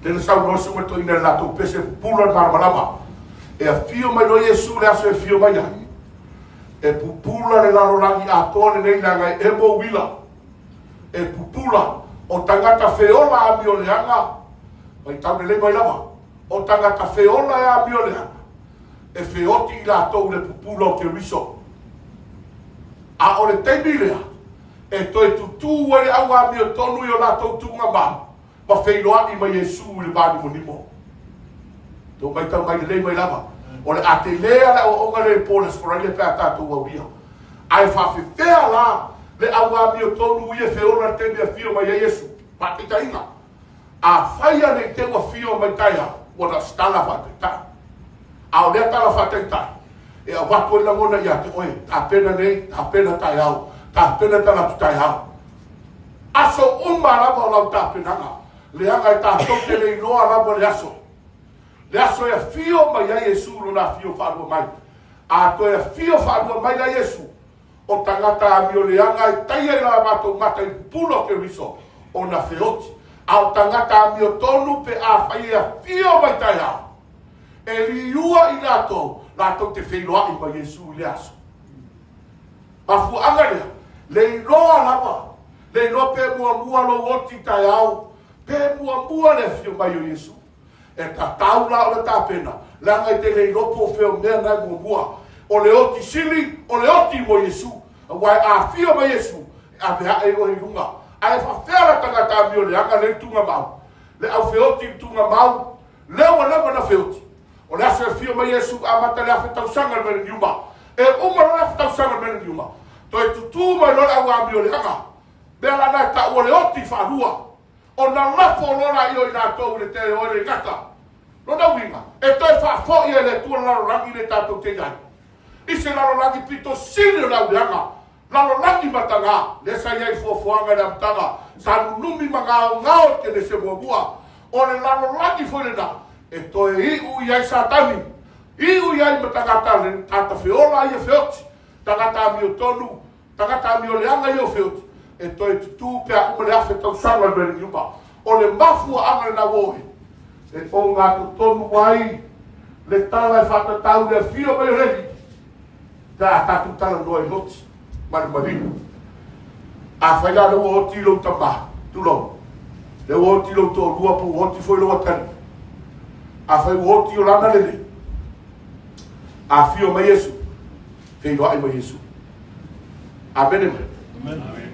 lea na saunoa le susuga toeaina i le latou pese e pupula le malamalama. E afio mai loa Iesu le aso e afio mai ai. E pupula le lalolagi atoa lenei leaga e emo uila. E pupula o tagata feola amioleaga, matau lelei mai lava, o tagata feola e amioleaga, e feoti i latou i le pupula o Keriso. A o le taimi lea, E toe tutū ai le au amiotonu i o latou tuugamau ma feiloai ma Iesu i le vanimonimo. Tou maitau mai lelei mai lava, o le a telē a le aoaoga lea i le po o le Aso Faraile pe a tatou aulia. Ae faafefea la le au amiotonu ia e feola i le taimi e afio mai ai Iesu? Faataitaiga, afai ane i te ua afio mai taeao, ua na o se tala faataitai. A o lea tala faataitai, e avatu ai lagona ia te oe, tapena nei, tapena taeao, tapena talaatu taeao. Aso uma lava o lau tapenaga, leaga e tatou te le iloa lava le aso. Le aso e afio mai ai Iesu lona afio faalua mai. A toe afio faalua mai la Iesu, o tagata amio leaga e taia i la matou mata i pupula o Keriso, ona feoti. A o tagata amio tonu pe afai e afio mai taeao, e liua i latou, latou te feiloai ma Iesu i le aso. Mafuaaga lea, le iloa lava, le iloa pe muamua lou oti taeao, pe muamua le afio mai o Iesu. E tatau la ona tapena, leaga e te le iloa po o fea o mea na e muamua. O le oti sili, o le oti mo Iesu. Aua e afio mai Iesu, e ave ae oe i luga. Ae faafefea la tagata amio leaga lea i tugamau? Le au feoti i tugamau, lea ua leva ona feoti. O le aso e afio mai Iesu, amata le afe tausaga i le meleniuma. E uma loa le afe tausaga i le meleniuma, toe tutū mai loa le au amio leaga. Mea la na e taua le oti faalua. Ona lafo loa laia o i latou i le tele o le gata. Lona uiga, e toe faafoi e le Atua le lalolagi lea tatou te i ai. I se lalolagi pito sili o le auleaga, lalolagi mataga, lea sa i ai i fuafuaga i le amataga, sa nunumi ma gaogao i le Kenese muamua. O le lalolagi foi lena e toe iu i ai Satani, iu i ai ma tagata le tagata feola ia feoti, tagata amiotonu, Tagata amioleaga ia o feoti, e toe tutū pe a uma le afe tausaga o le meleniuma. O le mafuaaga lena ua oe, e ogatotonu ai le tala e faatatau i le afio mai o le Alii, pe a tatou talanoa i oti ma le maliu. Afai la lea ua oti lou tama, tulou, lea ua oti lou toalua po ua oti foi lou atalii, afai ua oti o lana lelei, afio mai Iesu, feiloai ma Iesu. Amene mai.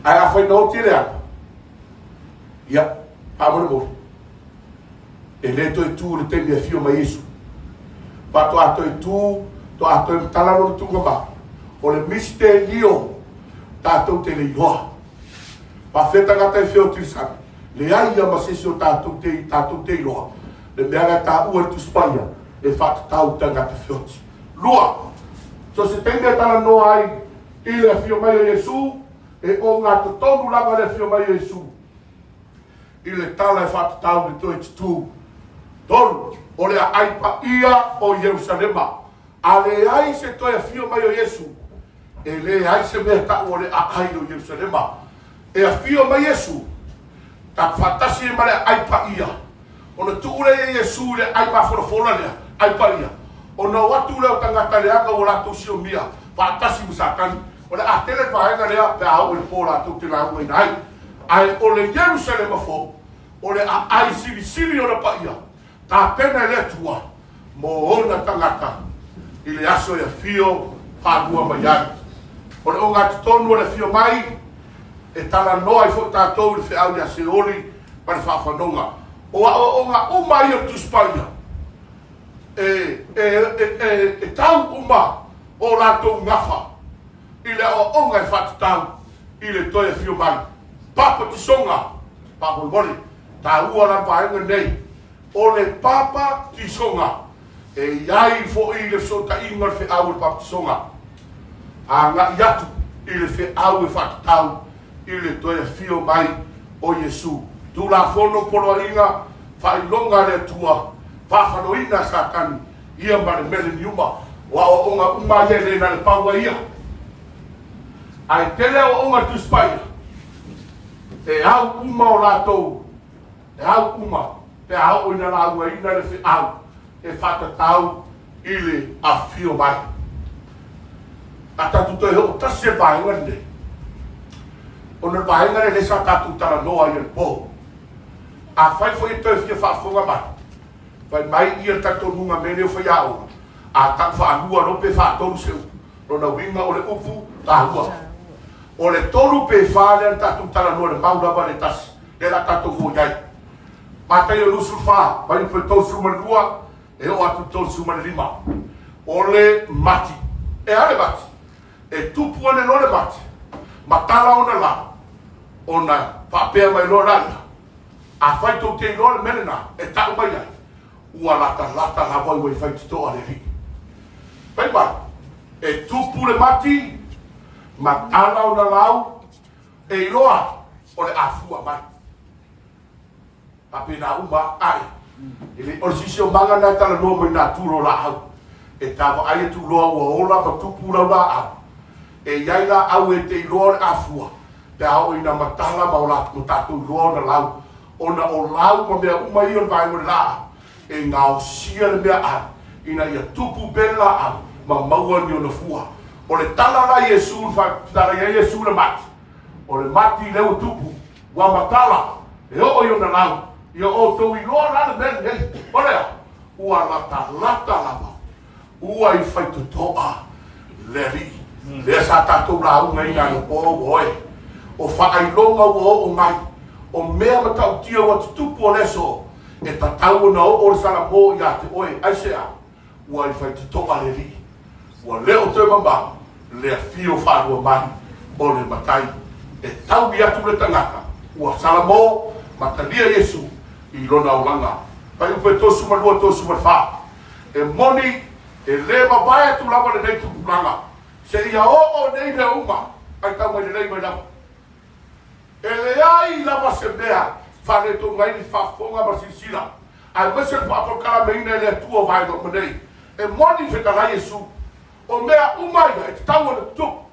Ae afai na oti le aga, ia, faamolemole, e le toe tū le taimi e afio mai Iesu. Faatoa toe tū, toa toe matala lona tūnga ma, o le misterio tatou te le iloa. Faafefea tagata e feoti i le sami? Leai ia ma se isi o tatou te, tatou te iloa le mea la e taua i le Tusi Paia e faatatau i tagata feoti. Lua, so se taimi e talanoa ai i le afio mai o Iesu, e ogatotonu lava le afio mai o Iesu i le tala e faatatau i le toe tutū. Tolu, o le aai paia o Ierusalema. A leai se toe afio mai o Iesu, e leai se mea tau o le aai o Ierusalema. E afio mai Iesu, ta faatasi ai ma le aai paia. Ona tuu lea e Iesu i le aai mafolafola lea, aai paia, ona o atu lea o tagata leaga ua latou siomia faatasi ma Satani. O le a tele le vaega lea pe a oo i le po latou te laugaina ai. Ae o le Ierusalema fou, o le aai silisili ona paia, tapena e le Atua mo ona tagata i le aso e afio faalua mai ai. O le ogatotonu o le afio mai, e talanoa ai foi tatou i le feau ia Seoli ma le faafanoga. O aoaoga uma ia o le Tusi Paia, e, e, e, e, e tau uma o latou gafa i le aoaoga e faatatau i le toe afio mai. Papatisoga, faamolemole, taua la le vaega lenei. O le papatisoga, e i ai foi le fesootaiga o le feau o le papatisoga, agai atu i le feau e faatatau i le toe afio mai o Iesu. Tulafono poloaiga, faailoga a le Atua, faafaloina a Satani, ia ma le meleniuma. O aoaoga uma ia e le na le pau ai ia. Ae tele aoaoga a le Tusi Paia, e au uma o latou E au uma pe a oo ina laugaina le feau e faatatau i le afifio mai. A tatou toe oo tasi i le vaega lenei, ona o le vaega lea lea sa tatou talanoa ai i le po. Afai foi e toe fia faafofoga mai, fai mai ia le talitonuga mea nei o faiaoga, a tau faalua loa pe faatolu se upu, lona uiga o le upu taua. O le tolu pe fa lea na tatou talanoa i le mau lava le tasi, lea la tatou o i ai. Mataio 24, fuaiupu e 32, e oo atu i le 35. O le mati. E a le mati? E tupu ane loa le mati, matala ona lau, ona faapea mai loa laia, Afai tou te iloa le mea lena e tau mai ai, ua latalata lava ua i faitotoa le Alii. Fai mai, e tupu le mati, matala ona lau, e iloa o le afua mai. Faapena uma ae. E le, o le sisiomaga na e talanoa mai nā turo laau. E ta vaai atu loa ua ola ma tupu lau laau. E i ai laau e te iloa o le afua, pe a oo ina matala ma o latou tatou iloa ona lau, ona o lau ma mea uma ia o le vaega o le laau, e gaosia le meaai ina ia tupu pea le laau ma maua ni ona fua. O le tala la Iesu na faatala i ai Iesu le mati, o le mati lea ua tupu, ua matala, e oo i ona lau, ia outou iloa la le mea lenei, o le a? Ua latalata lava Ua i faitotoa le Alii, lea sa tatou laugaina anapo ua oe. O faailoga ua oo mai, o mea matautia ua tutupu o le aso, e tatau ona oo le salamo ia te oe. Aisea? Ua i faitotoa le Alii. Ua le o toe mamao le afio faalua mai o le Matai. E taui atu le tagata ua salamo ma talia Iesu i lona olaga. Fuaiupu e 32, 34. E moni, e le mavae atu lava lenei tupulaga, seia oo nei mea uma, faitau mai lelei mai lava. E leai lava se mea faaletonu ai le faafofoga ma le silasila, aemaise le faapolokalameina e le Atua o vaega uma nei. E moni, fetalai Iesu, o mea uma ia e tatau ona tutupu.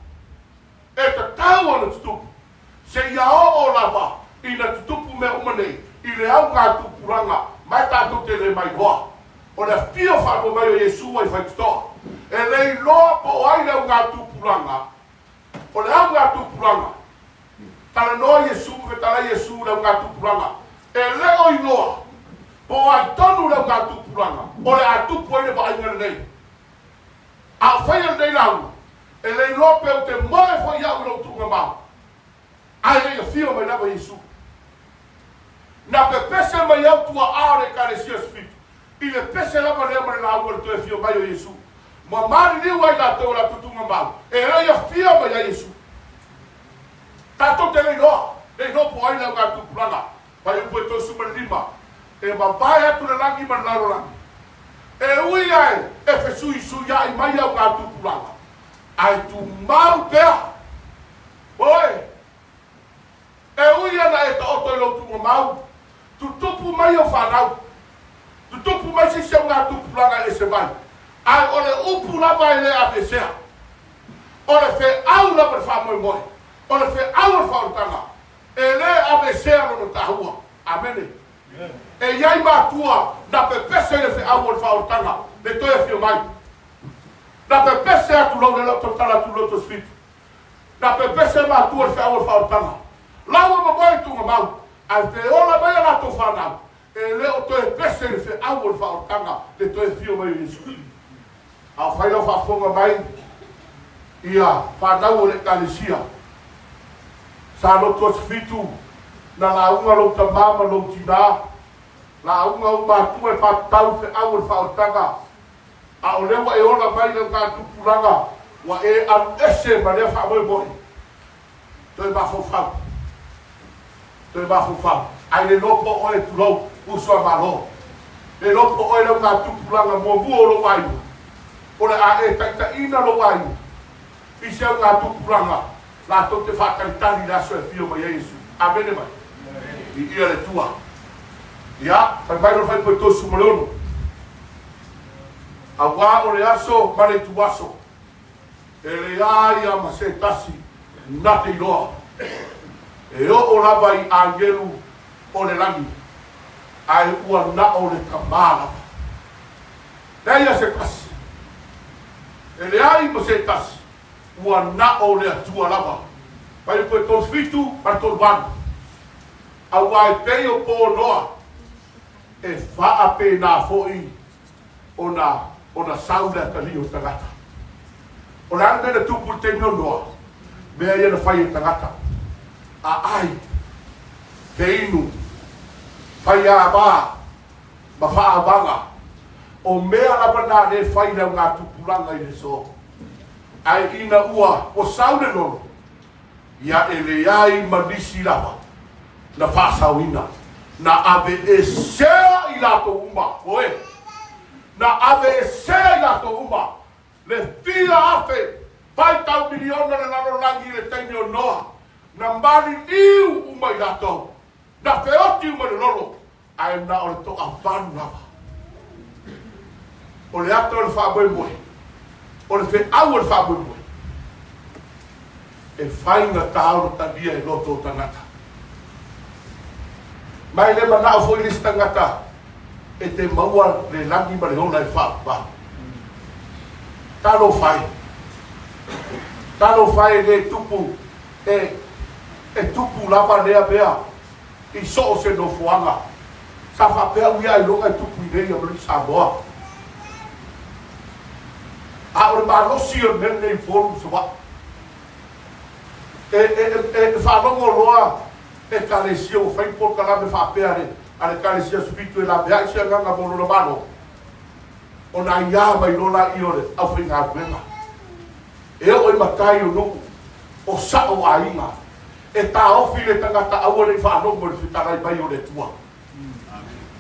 E tatau ona tutupu, seia oo lava ina tutupu mea uma nei i le augatupulaga ma e tatou te le mailoa. O le afio faalua mai o Iesu ua i faitotoa. E le iloa po o ai le augatupulaga. O le augatupulaga, talanoa Iesu ma fetalai Iesu i le augatupulaga. E le o iloa po o ai tonu le augatupulaga o le a tupu ai le vaaiga lenei. A o faia lenei lauga, e le iloa pe ou te moe foi au i lou tuugamau, ae le i afio mai lava Iesu. Na pepese mai au tua'a o le Ekalesia Sefito i le pese lava lea ma le lauga i le toe afio mai o Iesu. Ma maliliu ai latou i latou tuugamau, e le i afio mai ai Iesu. Tatou te le iloa, le iloa po o ai le augatupulaga Fuaiupu e 35, E mavae atu le lagi ma le lalolagi, e ui ae e fesuisuiaʻi mai au gatupulaga, ae tumau pea oe. E ui ana e taoto i lou tuugamau, tutupu mai au fanau, tutupu mai se isi au gatupulaga e ese mai, ae o le upu lava e le aveesea. O le feau lava i le faamoemoe, o le feau o le faaolataga, E le aveesea lona tahua. Amene. E i ai matua na pepese i le feau o le faaolataga, le toe afio mai. Na pepese atu lou lele o tautala atu loto sfitu. Na pepese matua i le feau o le faaolataga. Laua momoe i tuugamau, ae feola mai a latou fanau, e le o toe pese i le feau o le faaolataga, le toe afio mai o Iesu. A o fai lau faafofoga mai ia fanau o le Ekalesia, sa lotu aso fitu, na lauga lou tama ma lou tina, lauga ou matua e faatatau i feau o le faaolataga, a o lea ua e ola mai i lau tupulaga, ua e alu ese ma lea faamoemoe. Toe mafaufau. Toe mafaufau. Ae le iloa po o oe, tulou, uso a Malo. Le iloa po o oe le augatupulaga muamua o lou aiga. O le a e taitaiina lou aiga i se augatupulaga latou te faatalitali i le aso e afio mai ai Iesu. Amene mai. Viia le Atua. Ia, fai mai lona fuaiupu e 36. Auā o le aso ma le ituaso. E leai a ma se tasi na te iloa, e oo lava i agelu o le lagi, ae ua na o le Tama lava. Leai a se tasi, e leai ma se tasi, ua na o le Atua lava. Fuaiupu e 37 ma le 38, Auā e pei o pō noa, e faapena foi ona, ona sau le atalii o le tagata. O le a le mea na tupu i le taimi o Noa? Mea ia na fai e tagata, aai, feinu, faiāmā, ma faaavaga, o mea lava na lē fai le augatupulaga i le aso. Ae ina ua ua sau le lolo, ia e leai ma nisi lava na faasaoina, na aveesea i latou uma, oe, na aveesea i latou uma le fia afe faitau miliona le lalolagi i le taimi o Noa, na maliliu uma i latou, na feoti uma i le lolo, ae na o le toavalu lava. O le ata o le faamoemoe, o le feau o le faamoemoe, e faigata ona talia e loto o tagata. Ma e le manao foi le isi tagata e te maua le lagi ma le ola e faavavau. Talofa e! Talofa e le tupu e, e tupu lava lea mea i so o se nofoaga. Sa faapea au ia ailoga e tupu i nei Amerika Samoa. A o le malosi o le mea lenei i Upolu ma Savaii. E, e, e, e faalogo loa Ekalesia ua fai polokalame faapea a le a le Ekalesia Aso Fitu e laveai se agaga mo lona Malo, ona aiā mai loa laia o le aufaigaluega. E oo i matai o nuu, o sao o aiga, e taofi le tagata aua ne i faalogo i le fetalai mai o le Atua.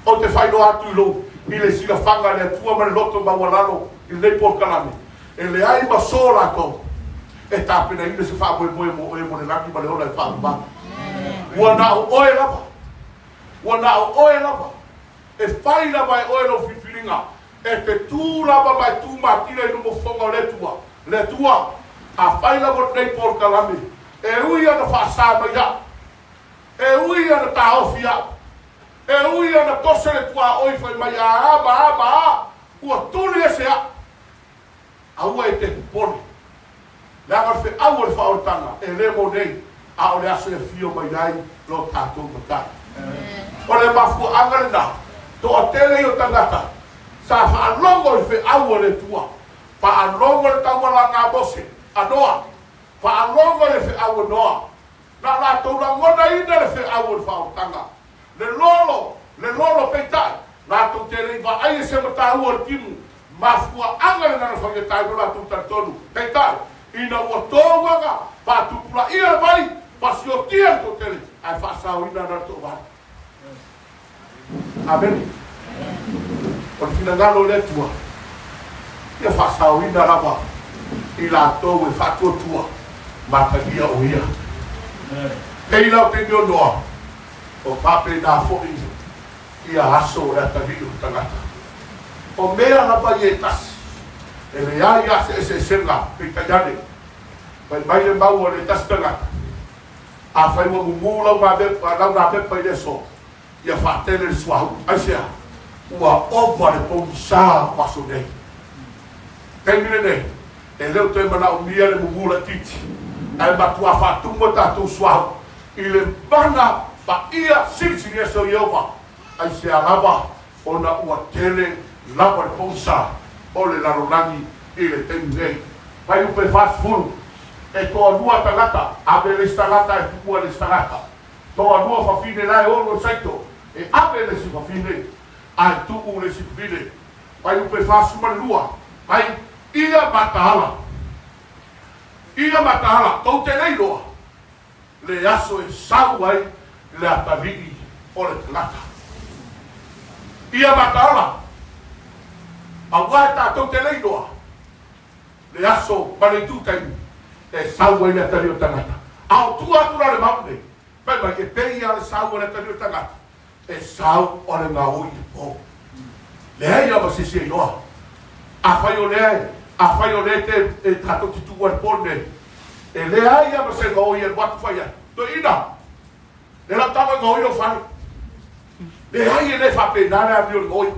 Ou te faailoa atu i lou i le silafaga a le Atua ma le loto maualalo i lenei polokalame, e leai ma so latou e tapenaina se faamoemoe mo oe mo le lagi ma le ola e faavavau. Ua na o oe lava, ua na o oe lava, e fai lava e oe lou filifiliga, e te tu lava ma e tu matila i luma o fofoga o le Atua, le Atua, afai lava o lenei polokalame, e ui ana faasa mai au, E ui ana taofi au. E ui ana tose le tuaoi fai mai a ma a ma a, ua tuli ese au. Aua e te popole. Leaga o le feau o le faaolataga e le mo nei, a o le aso e afio mai ai lo tatou Matai. O le mafuaaga lena, toatele ia o tagata sa faalogo i le feau a le Atua, faalogo i le taualaga a Mose, a Noa, faalogo i le feau a Noa, Na latou lagonaina le feau o le faaolataga, le lolo, le lolo, peitai, latou te le i vaai e se mataua o le timu, mafuaaga lena na faigata ai lo latou talitonu, peitai, ina ua touaga, faatupulaia le vai, fasiotia le toatele, ae faasaoina na le toavalu. Amene. O le finagalo o le Atua, ia faasaoina lava i latou e faatuatua ma atagia o Ia. Pei la o taimi o Noa, o faapena foi ia aso o le atalii o le tagata. O mea lava ia e tasi, e leai lava se eseesega, peitai ane, fai mai le mau a le tasi tagata, Afai ua mumu lau gapepa i le aso, ia faatele le suauu. Aisea? Ua ova le pogisa o aso nei. Taimi lenei, e le o toe manaomia le mumu laitiiti, ae matuā faatumu a tatou suauu i le mana paia silisili ese o Ieova. Aisea lava? Ona ua tele lava le pogisa o le lalolagi i le taimi nei. Fuaiupu e 40, E toalua tagata, ave le isi tagata ae tuua le isi tagata. Toalua fafine la e olo i saito, e ave le isi fafine ae tuu le isi fafine. Fuaiupu e 42, Mai ia mataala, ia mataala, tou te le iloa le aso e sau ai le atalii o le tagata. Ia mataala, aua e tatou te le iloa le aso ma le itu taimi e sau ai le atalii o le tagata. A o tua atu la le mau nei, fai mai, e pei lava le sau a le atalii o le tagata, e sau o le gaoi i le po. Leai lava se isi e iloa. Afai o lea, afai o lea te, e tatou te tuua i le po lenei, e leai lava se gaoi e alu atu fai atu, Toeaina, E lau tama i gaoi lou fale. Leai e le faapena le amio i le gaoi.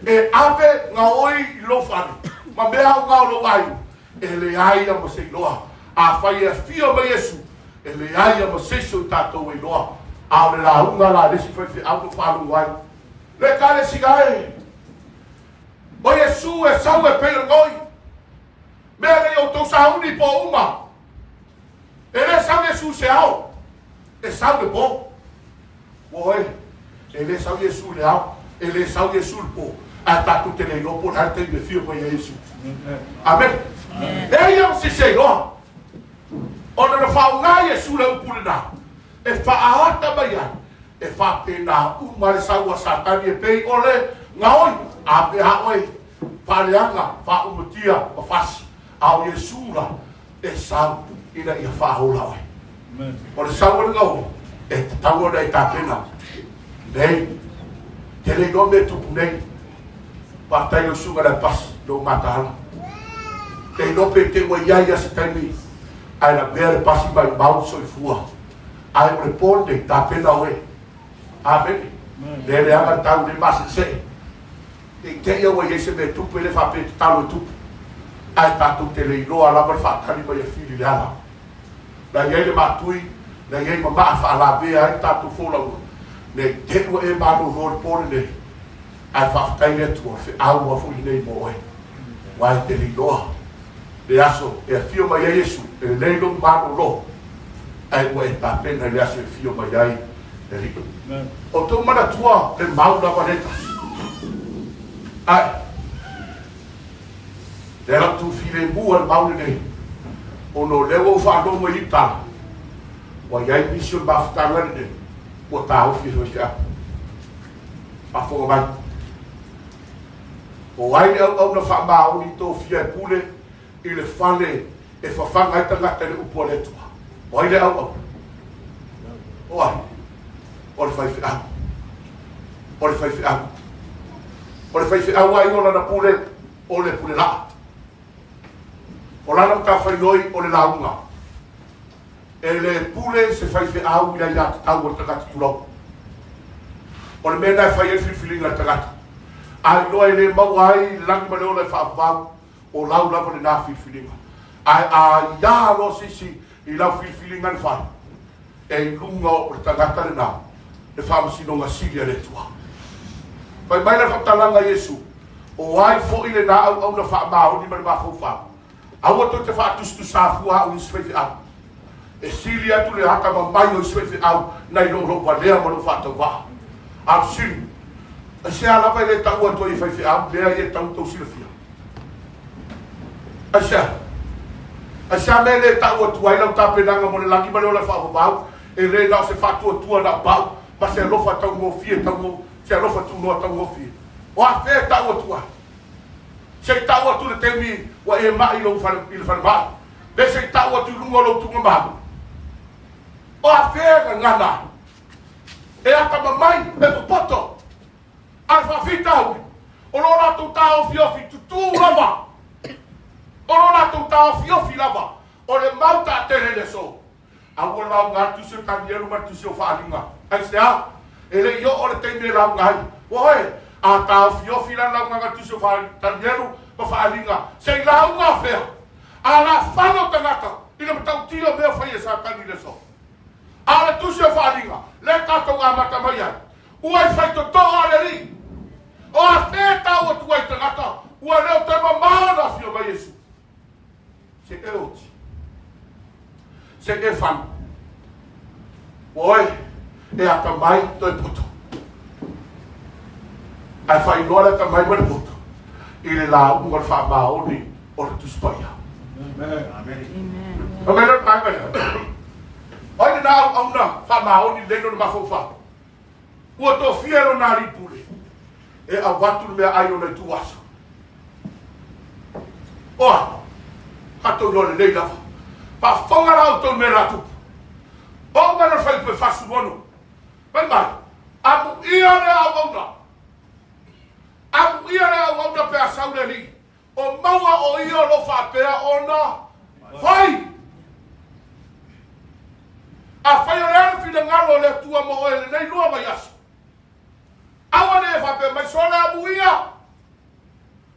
E ave gaoi i lou fale ma mea aoga o lou aiga, e leai lava se iloa. Afai e afio mai Iesu, e leai lava se isi o i tatou e iloa. A o le lauga la a le isi faifeau na faalogo ai, Le Ekalesia e! O Iesu e sau e pei o le gaoi. Mea nei outou sauni po uma. E le sau Iesu i se ao, e sau i le po. Ua oe, e le sau Iesu i le ao, e le sau Iesu i le po, ae tatou te le iloa po o le a le taimi e afio mai ai Iesu. Amene. E ia ma se isi e iloa. Ona na faaaoga Iesu le upu lena e faaata mai ai, e faapena uma le sau a Satani e pei o le gaoi, a pe a oe, faaleaga, faaumatia ma fasi. A o Iesu la, e sau ina ia faaola oe. O le sau o le gaoi, e tatau ona e tapena nei. Te le iloa mea e tupu nei. Faafetai lau susuga i le Aipasi i lou mataala. Le iloa pe te ua i ai ia se taimi ae lavea le pasi maimau le soifua. Ae o le po lenei, tapena oe. Amene. Le leaga le tau le maseesee. Ne i te i ua i ai se mea e tupu, e le faapea e tatalo e tupu. Ae tatou te le iloa lava le faatali mai a Fili le ala. Na i ai le maatui, na i ai ma maa faalavea ai le tatou folauga, ne i te i ua e malolo i le po lenei. Ae faafetai le Atua, o le feau lava foi lenei mo oe, aua e te le iloa le aso e afio mai ai Iesu, e lelei lou malolo, ae ua e tapena i le aso e afio mai ai le Alii. Outou manatua le mau lava lea e tasi. Ae, lea la outou filemu a le mau lenei, ona o lea ua ou faalogo i tala, ua i ai nisi o le mafutaga lenei, ua taofi e faifeau. Faafofoga mai. O ai le auauna faamaoni tofia e pule i le fale e fafaga ai tagata i le upu a le Atua? O ai le auauna? O ai? O le faifeau. O le faifeau. O le faifeau ai o lana pule, o le pule laa. O lana matafaioi o le lauga. E le pule se faifeau i le aiatatau a le tagata tulou. O le mea lena e fai ai le filifiliga a le tagata. A iloa e le maua ai le lagi ma le ola e faavavau, o lau lava lena filifiliga. Ae a aia loa se isi i lau filifiliga na fai, e i luga o le tagata lena le faamasinoga sili a le Atua. Fai mai le faamatalaga a Iesu, O ai foi lena auauna faamaoni ma le mafaufau? Aua tou te faatusatusa fua au i isi faifeau. E sili atu le atamamai o isi faifeau nai lo lou valea ma lou faatauvaa. A o le sili, aisea lava e le taua atu ai e faifeau mea ia e tatau ona tou silafia? Aisea? Aisea mea e le tau atu ai lau tapenaga mo le lagi ma le ola faavavau, e le na o se faatuatua na o pau ma se alofa taugofie taugo, se alofa tunoa taugofie? O afea e tau atu ai? Se i tau atu i le taimi ua e mai i lou fale, i le falemai, pe se i tau atu i luga o lou tuugamalo. O afea e gagana ai? E atamamai, e popoto. A o le faafitauli, o lo latou taofiofi tutū lava. O lo latou taofiofi lava o le mau taatele i le aso. Aua lauga ai le Tusi o Tanielu ma le Tusi o Faaaliga. Aisea? E le i oo le taimi e lauga ai. Ua oe, a taofiofi la le laugaga a le Tusi o Tanielu ma Faaaliga, se i lauga afea? A lafano tagata i le matautia o mea fai e Satani i le aso. A o le Tusi o Faaaliga, lea tatou amata mai ai, ua i faitotoa a le Alii. O afea e tau atu ai tagata ua le o toe mamao ona afio mai Iesu? Se e oti. Se e fanu. Ua oe, e atamai toe poto. Ae faailoa le atamai ma le poto i le lauga o le faamaoni o le Tusi Paia. Amen. Amen. Amen. O ai lena auauna faamaoni lelei lona mafaufau? Ua tofia e lona alii pule e avatu le meaai ona ituaso. Oa, tatou iloa lelei lava. Faafofoga la outou i mea la tupu. Oo mai lona fuaiupu e 46. Fai mai, amuia le auauna. Amuia le auauna pe a sau le alii. O maua o ia o lo o faapea ona fai. Afai o le a le finagalo o le Atua mo oe lenei lua vaiaso, aua ne i e faapea mai, Sole amuia!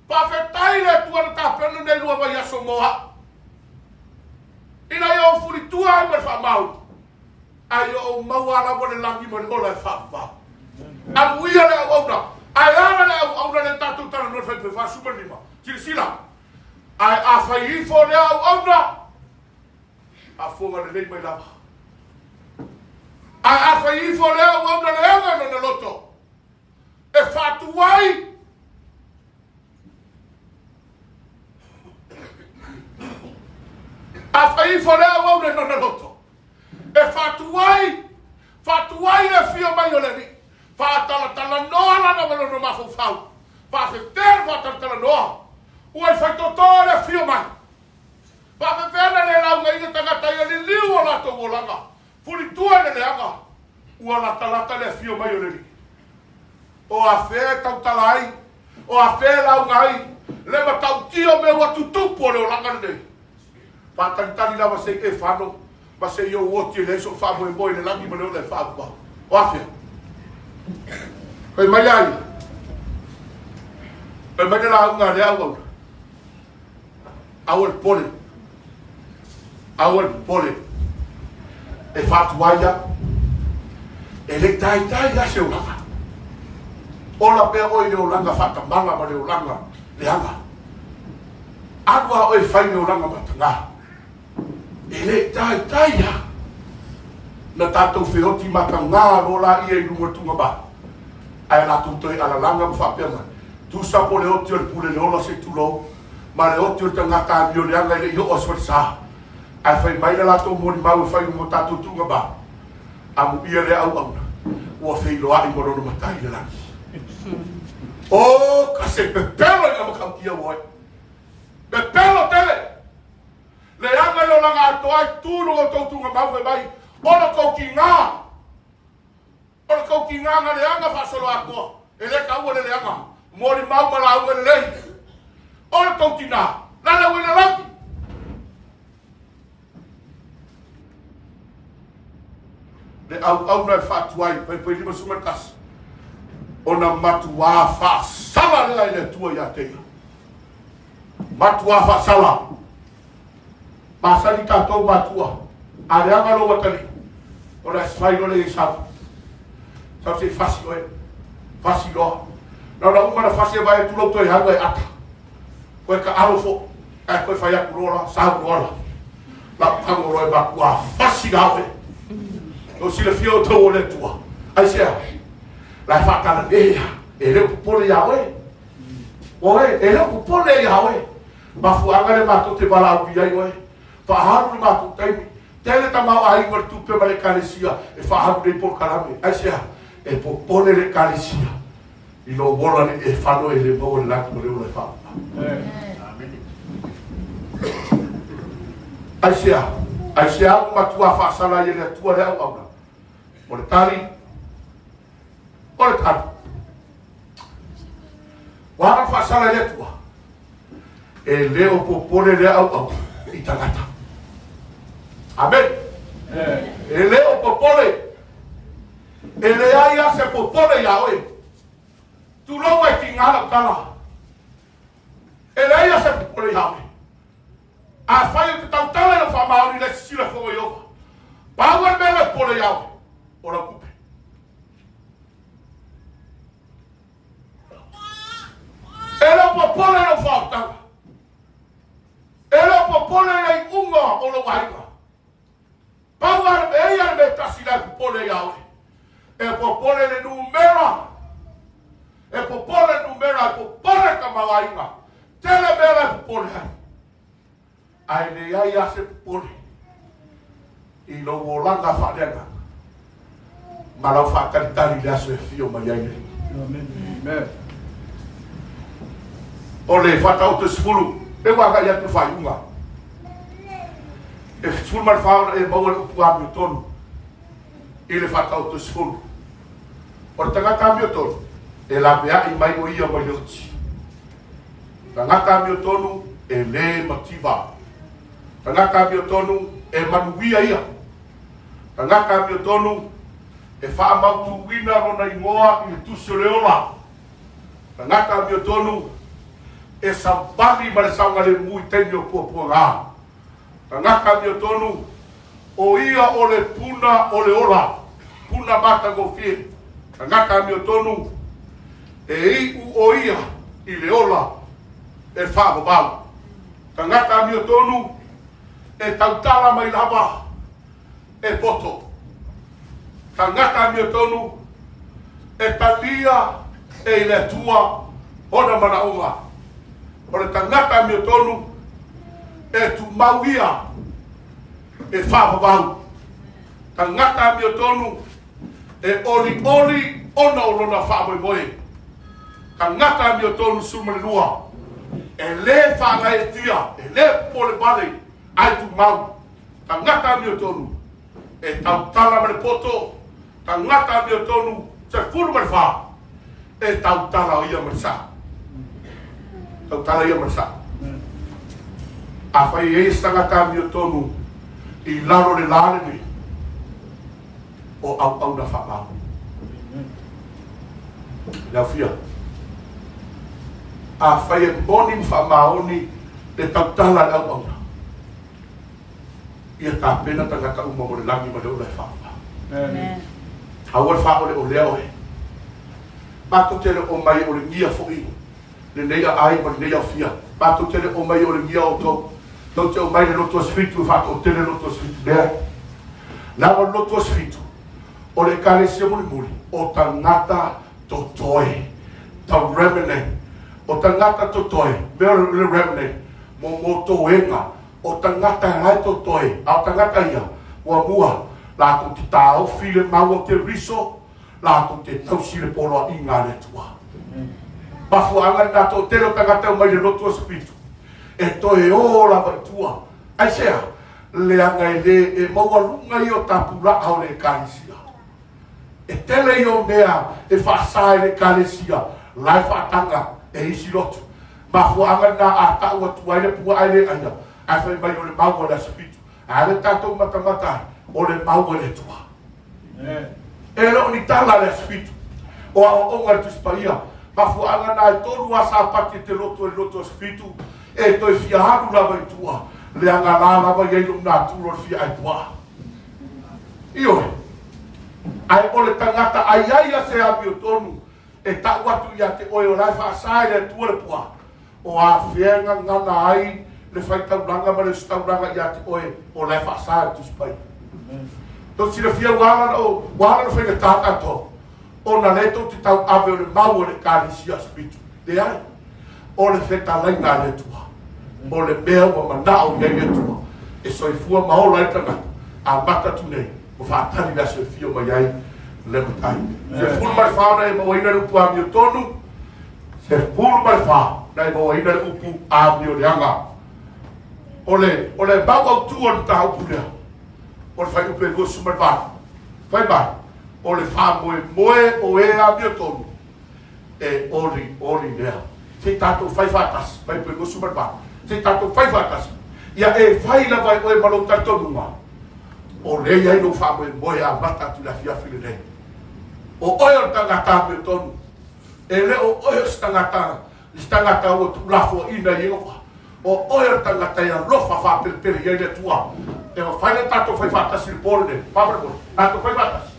Faafetai le Atua na tapena nei lua vaiaso mo au, ina ia ou fulitua ai ma le faamaoni, a ia ou maua lava le lagi ma le ola e faavavau. Amuia le auauna, ae ala le auauna lea tatou talanoa i le Fuaiupu 45. Silasila, ae afai ifo lea auauna, faafofoga lelei. lelei mai lava. Ae a fai ifo le auauna leaga i lona loto, e faatuai A fai ifo le auauna i lona loto, e faatuai, faatuai le afio mai o le Alii, faatalatalanoa lana ma lona mafaufau, faafefea le faatalatalanoa, ua i faitotoa le afio mai. Faafefea na le laugaina tagata ia liliu o latou olaga, fulitua i le leaga, ua latalata le afio mai o le Alii. O afea e tautala ai, o afea e lauga ai le matautia o mea ua tutupu o le olaga lenei. Faatalitali lava se i e fano ma se i ou oti e leai sou faamoemoe i le lagi ma le ola e faavavau. O afea? Fai mai a ia. Fai mai le lauga a le auauna. Aua le popole. Aua le popole. E faatuai au. E le i taitai lava se olaga. Ola pea oe i le olaga faatamala ma le olaga leaga. Alu lava oe e fai le olaga mataga. E le i taitai lava na tatou feoti mataga loa laia i luga o le tugama, ae latou toe alalaga ma faapea mai, Tusa po o le oti o le pule le ola se i tulou, ma le oti o le tagata amio leaga e le i oo aso falesa. Ae fai mai le latou molimau e fai uma o tatou tugama, amuia lea auauna, ua feiloai ma lona Matai i le lagi. O ka se pepelo i nga matautia ua oe. Pepelo tele! Leaga le olaga atoa i tu i luga o tou tugamau fai mai, o lo tou tiga! O le tou tiga na leaga faasoloatoa, e le taua le leaga, molimau ma lauga lelei. O le tou tina, la le uila lagi. Le auauna e faatuai, Fuaifui 51, ona matuā faasala lea e le Atua ia te ia. Matuā faasala. Masani tatou matua, a leaga lou atalii, ona e fai loa lea i sau. Sau se i fasi oe. Fasi loa. Na ona uma na fasi e vaai atu lou toe hau e ata. Koe ka alo fo. Ae koe fai atu loa la, sau loa la. Lau tago loa e matua fasi la oe. O silafia o tau o le Atua. Aisea? La e faatalalea. E le o popole ia oe. Oe, e le o popole ia oe. Mafuaaga lea matou te valaaulia ai oe. Faaalu le matou taimi. Tele tamaoaiga o le tupe ma le Ekalesia e faaalu nei polokalame. Aisea? E popole le Ekalesia i lou ola le e fano e le maua le lagi ma le ola e faauma. Aisea? Aisea ua matua faasala ai e le Atua le auauna? O le tali, o le tali. Ua aga faasala i le Atua. E le o popole lea auauna i tagata. Amen. E le o popole. E leai lava se popole iā oe. Tulou ai tiga lau tala. E leai lava se popole iā oe. Afai ou te tautala i lau faamaoni le sisila fogo i Ieova, pau lava le mea lea e popole iā oe, o lau tupe. E le o popole lau faautaga. E le o popole le iuga o lou aiga. Pau lava le mea ia le mea e tasi la e popole ia oe. E popole le numera. E popole le numera, e popole le tamaoaiga. Tele mea la e popole ai. Ae leai lava se popole i lou olaga faaleagaga ma lau faatalitali i le aso e afio mai ai le Alii. O le faataoto e 10, e ua agai atu le faaiuga. E 14 ona e maua le upu amiotonu i le faataoto e 10. O le tagata amiotonu, e laveai mai o ia mai le oti. Tagata amiotonu e lē mativa. Tagata amiotonu e manuia ia. Tagata amiotonu e faamautuina lona igoa i le Tusi o le Ola. Tagata amiotonu e savali ma le saogalemu i taimi o puapuaga. Tagata amiotonu o ia o le puna o le ola, puna matagofie. Tagata amiotonu e iu o ia i le ola e faavavau. Tagata amiotonu e tautala mai lava. e poto. Tagata amiotonu e talia e i le Atua ona manaoga. O le tagata amiotonu e tumau ia e faavavau. Tagata amiotonu e olioli ona o lona faamoemoe. Tagata amiotonu 12 e lē faagaeetia, e lē popole vale ae tumau. Tagata amiotonu e tautala ma le poto, tagata amiotonu 14 e tautala ia ma le sa'o. Tautala ia ma le sa'o. Afai e i ai se tagata amiotonu i lalo o le lā lenei, o auauna faamaoni. Le aofia. Afai e moni ma faamaoni le tautala a le auauna, ia tapena tagata uma mo le lagi ma le ola e faavavau. Aua le faaoleolea oe. Matou te le o mai e olegia foi lenei aai ma lenei aofia. Matou te le o mai e olegia outou. Tou te omai i le lotu aso fitu e faatoatele le lotu aso fitu. Leai. Leaga o le lotu aso fitu, o le Ekalesia mulimuli, o tagata totoe. The remnant. O tagata totoe, mea o le remnant, mo mo toega, o tagata e lae totoe, a o tagata ia, muamua, latou te taofi i le mau o Keriso, latou te tausi i le poloaiga a le Atua. Mafuaaga lena toatele o tagata e omai i le lotu aso fitu, e toe o lava i tua. Aisea? Leaga e lē e maualuga ia o tapulaa o le Ekalesia. E tele ia o mea e faasa e le Ekalesia la e faataga e isi lotu. Mafuaaga lena a tau atu ai le puaa e le aia, ae fai mai o le mau a le aso fitu. A le tatou matamata ai, o le mau a le Atua. E le o ni tala le aso fitu. O aoaoga a le Tusi Paia, mafuaaga na e tolu a Sapati e te lotu ai le lotu aso fitu, e toe fia alu lava i tua, leaga la lava i ai lou natura o le fia ai puaa. Ioe. Ae o le tagata ai ai a se amiotonu e tau atu ia te oe o la e faasa e le Atua le puaa, O afea e gagana ai le faitaulaga ma le ositaulaga ia te oe o la e faasa e le Tusi Paia? Tou te silafia ua ala ona ua ala ona faigata tatou ona lea tou te tauave o le mau o le Ekalesia Aso Fitu. Leai, o le fetalaiga a le Atua, o le mea ua manao i ai le Atua e soifua ma ola ai le tagata, amata atu nei ma faatali le aso e fia mai ai le Matai. 14 ona e mauaina le upu amiotonu. 14 na e mauaina le upu amioleaga. O le, o le mau autū o le mataupu lea, o le fuaiupu e 28, fai mai, o le faamoemoe o e amiotonu e olioli lea. Se i tatou fai faatasi, fuaiupu e 28, se i tatou fai faatasi, ia e fai lava e oe ma lou talitonuga, o lea e i ai lou faamoemoe e amata atu i le afiafi lenei. O oe o le tagata amiotonu. E le o oe o se tagata, se tagata ua tuulafoaiina e Ieova. O oe o le tagata e alofa faapelepele i ai le Atua. E mafai ona tatou fai faatasi i le po lenei. Faamolemole, tatou fai faatasi.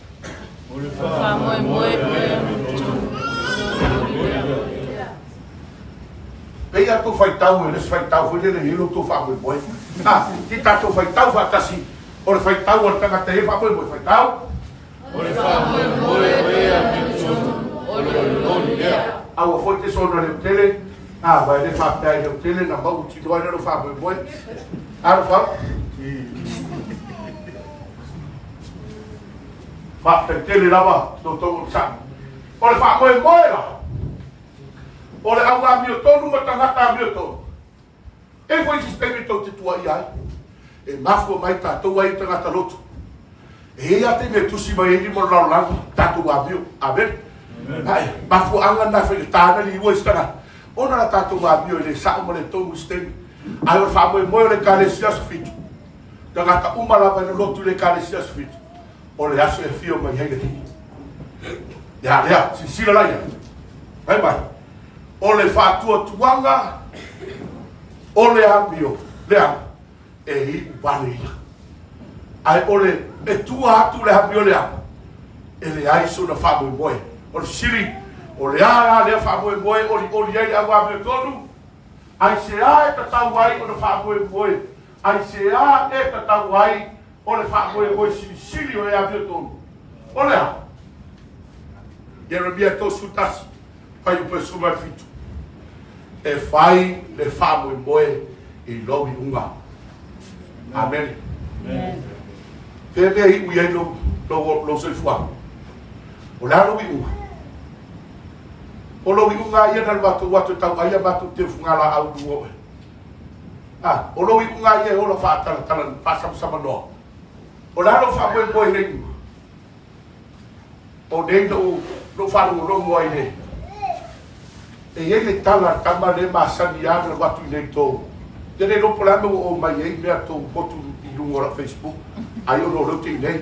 O le faamoemoe o e amiotonu, e olioli lea. Pei a tou faitau e le isi faitau foi lele e i ai lo outou faamoemoe. A, se i tatou faitau faatasi, o le faitau a le tagata e i ai le faamoemoe, faitau. O le faamoemoe o e amiotonu, o le olioli lea. Aua foi te soona leotele, a, aua e le faapea i leotele na mautinoa ai lea lou faamoemoe. Alofa. Faafetai tele lava lo outou onosai. O le faamoemoe la, o le au amiotonu ma tagata amiotonu, E foi se taimi tou te tuaia ai, e mafua mai tatou ai i tagata lotu. E i ai a taimi e tusi mai ai lima o le lalolagi, tatou amio. Amene. Ae, mafuaaga lena e faigata ana liua i se tagata, ona la tatou amio e le sao ma le tonu i se taimi. Ae o le faamoemoe o le Ekalesia Aso Fitu, tagata uma lava e lolotu i le Ekalesia Aso Fitu, o le aso e afio mai ai le Alii. Ia lea, silasila la i ai. Fai mai, o le faatuatuaga o le amio leaga e iu vale ia. Ae o le e tua atu le amio leaga, e leai sona faamoemoe. O le fesili, o le a la lea faamoemoe e olioli ai le au amiotonu? Aisea e tatau ai ona faamoemoe? Aisea e tatau ai? O le faamoemoe silisili o e amiotonu, o le a? Ieremia 31, fuaiupu e 17, E fai le faamoemoe i lou iuga. Amene. Fea mea e iu i ai lou, lou, lou soifuaga? O le a lou iuga? O lou iuga ia na le matou atu e tau ai a matou teu fugalaau i luga o oe. A, o lou iuga ia e ola faatalatala faasamsamanoa. O le a lou faamoemoe i le iuga? O nei na ou, na ou faalogologo ai le, e i ai le tala a le tama lea e masani lava ona alu atu i inei i tou, te le iloa po o le a le mea ua oo mai ai mea tou motu i luga o lau Facebook, ai ona o lea ou te i inei.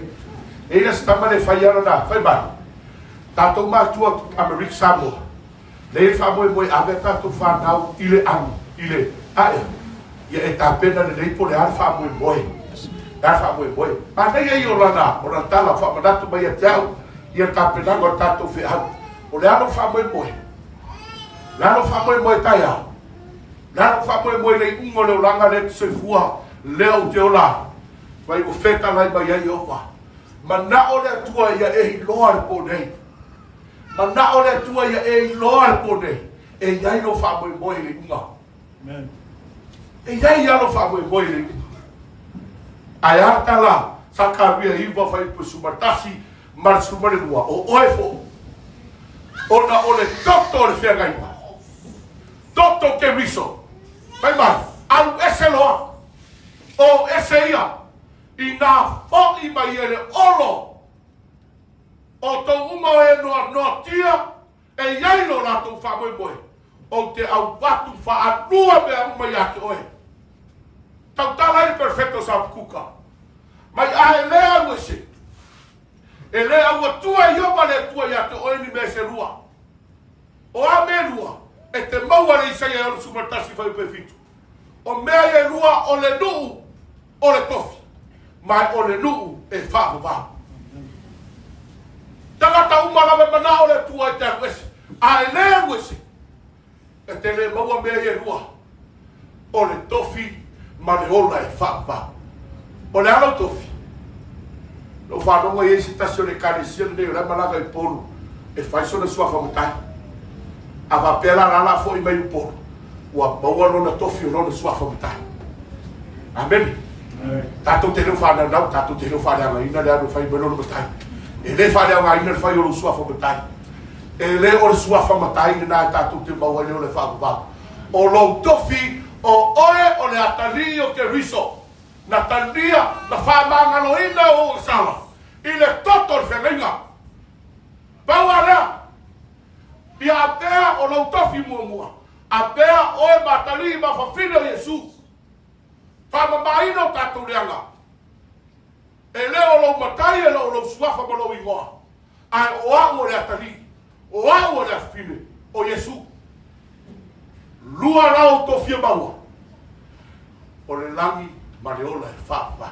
E i ai le isi tama lea e fai lava lana, fai mai, tatou matua Amerika Samoa, lea e faamoemoe e ave a tatou fanau i le amu, i le ae, ia e tapena lelei po o le a le faamoemoe. Le a le faamoemoe. Manaia ia o lana, o lana tala faamanatu mai ia te au, ia le tapenaga o le tatou feau. O le a lou faamoemoe? O le a lou faamoemoe taeao? O le a lou faamoemoe i le iuga o le olaga lea e te soifua, lea ou te ola, mai ua fetalai mai ai Ieova. Manao le Atua ia e iloa le po nei. Manao le Atua ia e iloa le po nei, e i ai lou faamoemoe i le iuga. E i ai lava lou faamoemoe i le iuga. Ae a le tala Sakaria 9 fuaiupu 11 ma le 12, o oe foi, ona o le toto o le feagaiga, toto Keriso, fai mai, alu ese loa, o ese ia, inā foʻi mai e le olo Outou uma o e noanoatia e i ai lo latou faamoemoe, ou te avatu faalua mea uma ia te oe. Tautala ai le perfeto sa Hapakuka, mai a e lē alu ese, e lē auatua e Ieova le Atua ia te oe ni mea se lua. O a mea e lua, e te maua le Isaia e 61 fuaiupu e 7. O mea ia e lua o le nuu o le tofi, ma o le nuu e faavavau. Tagata uma lava e manao le Atua e te alu ese, a e lē alu ese, e te lē maua mea ia e lua, o le tofi ma le ola e faavavau. O le a lou tofi? Na ou faalogo i ai se tasi o le Ekalesia lenei o la e malaga i Upolu e fai sona suafa matai. A faapea la, la la foi mai Upolu, ua maua lona tofi o lona suafa matai. Amene. Tatou te le o faanaunau, tatou te le o faaleagaina le alu e fai mai lona matai. E le faaleaogaina le fai o lou suafa matai. E le o le suafa matai lena e tatou te maua ai le ola e faavavau. O lou tofi, o oe o le atalii o Keriso. Na talia, na faamagaloina ou agasala i le toto o le feagaiga. Pau a lea, ia avea o lou tofi muamua, avea oe ma atalii ma fafine o Iesu. Faamamaina o tatou leaga. E le o lou matai, e le o lou suafa ma lou igoa, ae o au o le atalii, o au o le afafine o Iesu. Lua la outou fia maua, o le lagi ma le ola e faavavau.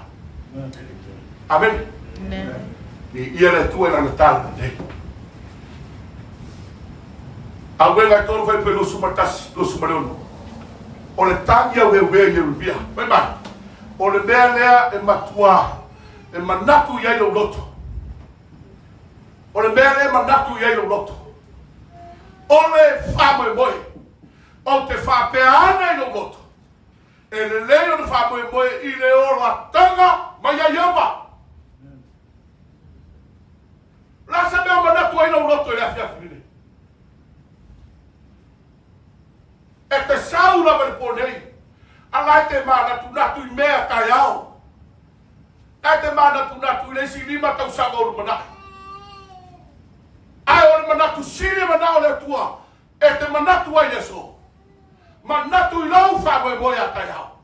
Amene. Viia le Atua i Lana tala lelei. Auega e tolu fuaiupu e 21, 26. O le tagi aueuea i Ieremia. Fai mai, o le mea lea e matua e manatu i ai lou loto. O le mea lea e manatu i ai lou loto. O le faamoemoe. Ou te faapea ana i lou loto, e lelei ona faamoemoe i le olataga mai ia Ieova. O le a se mea o manatu ai lou loto i le afiafi lenei? E te sau lava i le po nei, a la e te manatunatu i mea taeao. La e te manatunatu i le isi lima tausaga o lumanai. Ae o le manatu sili e manao le Atua E te manatu ai i le aso. Manatu i lou faamoemoe a taeao.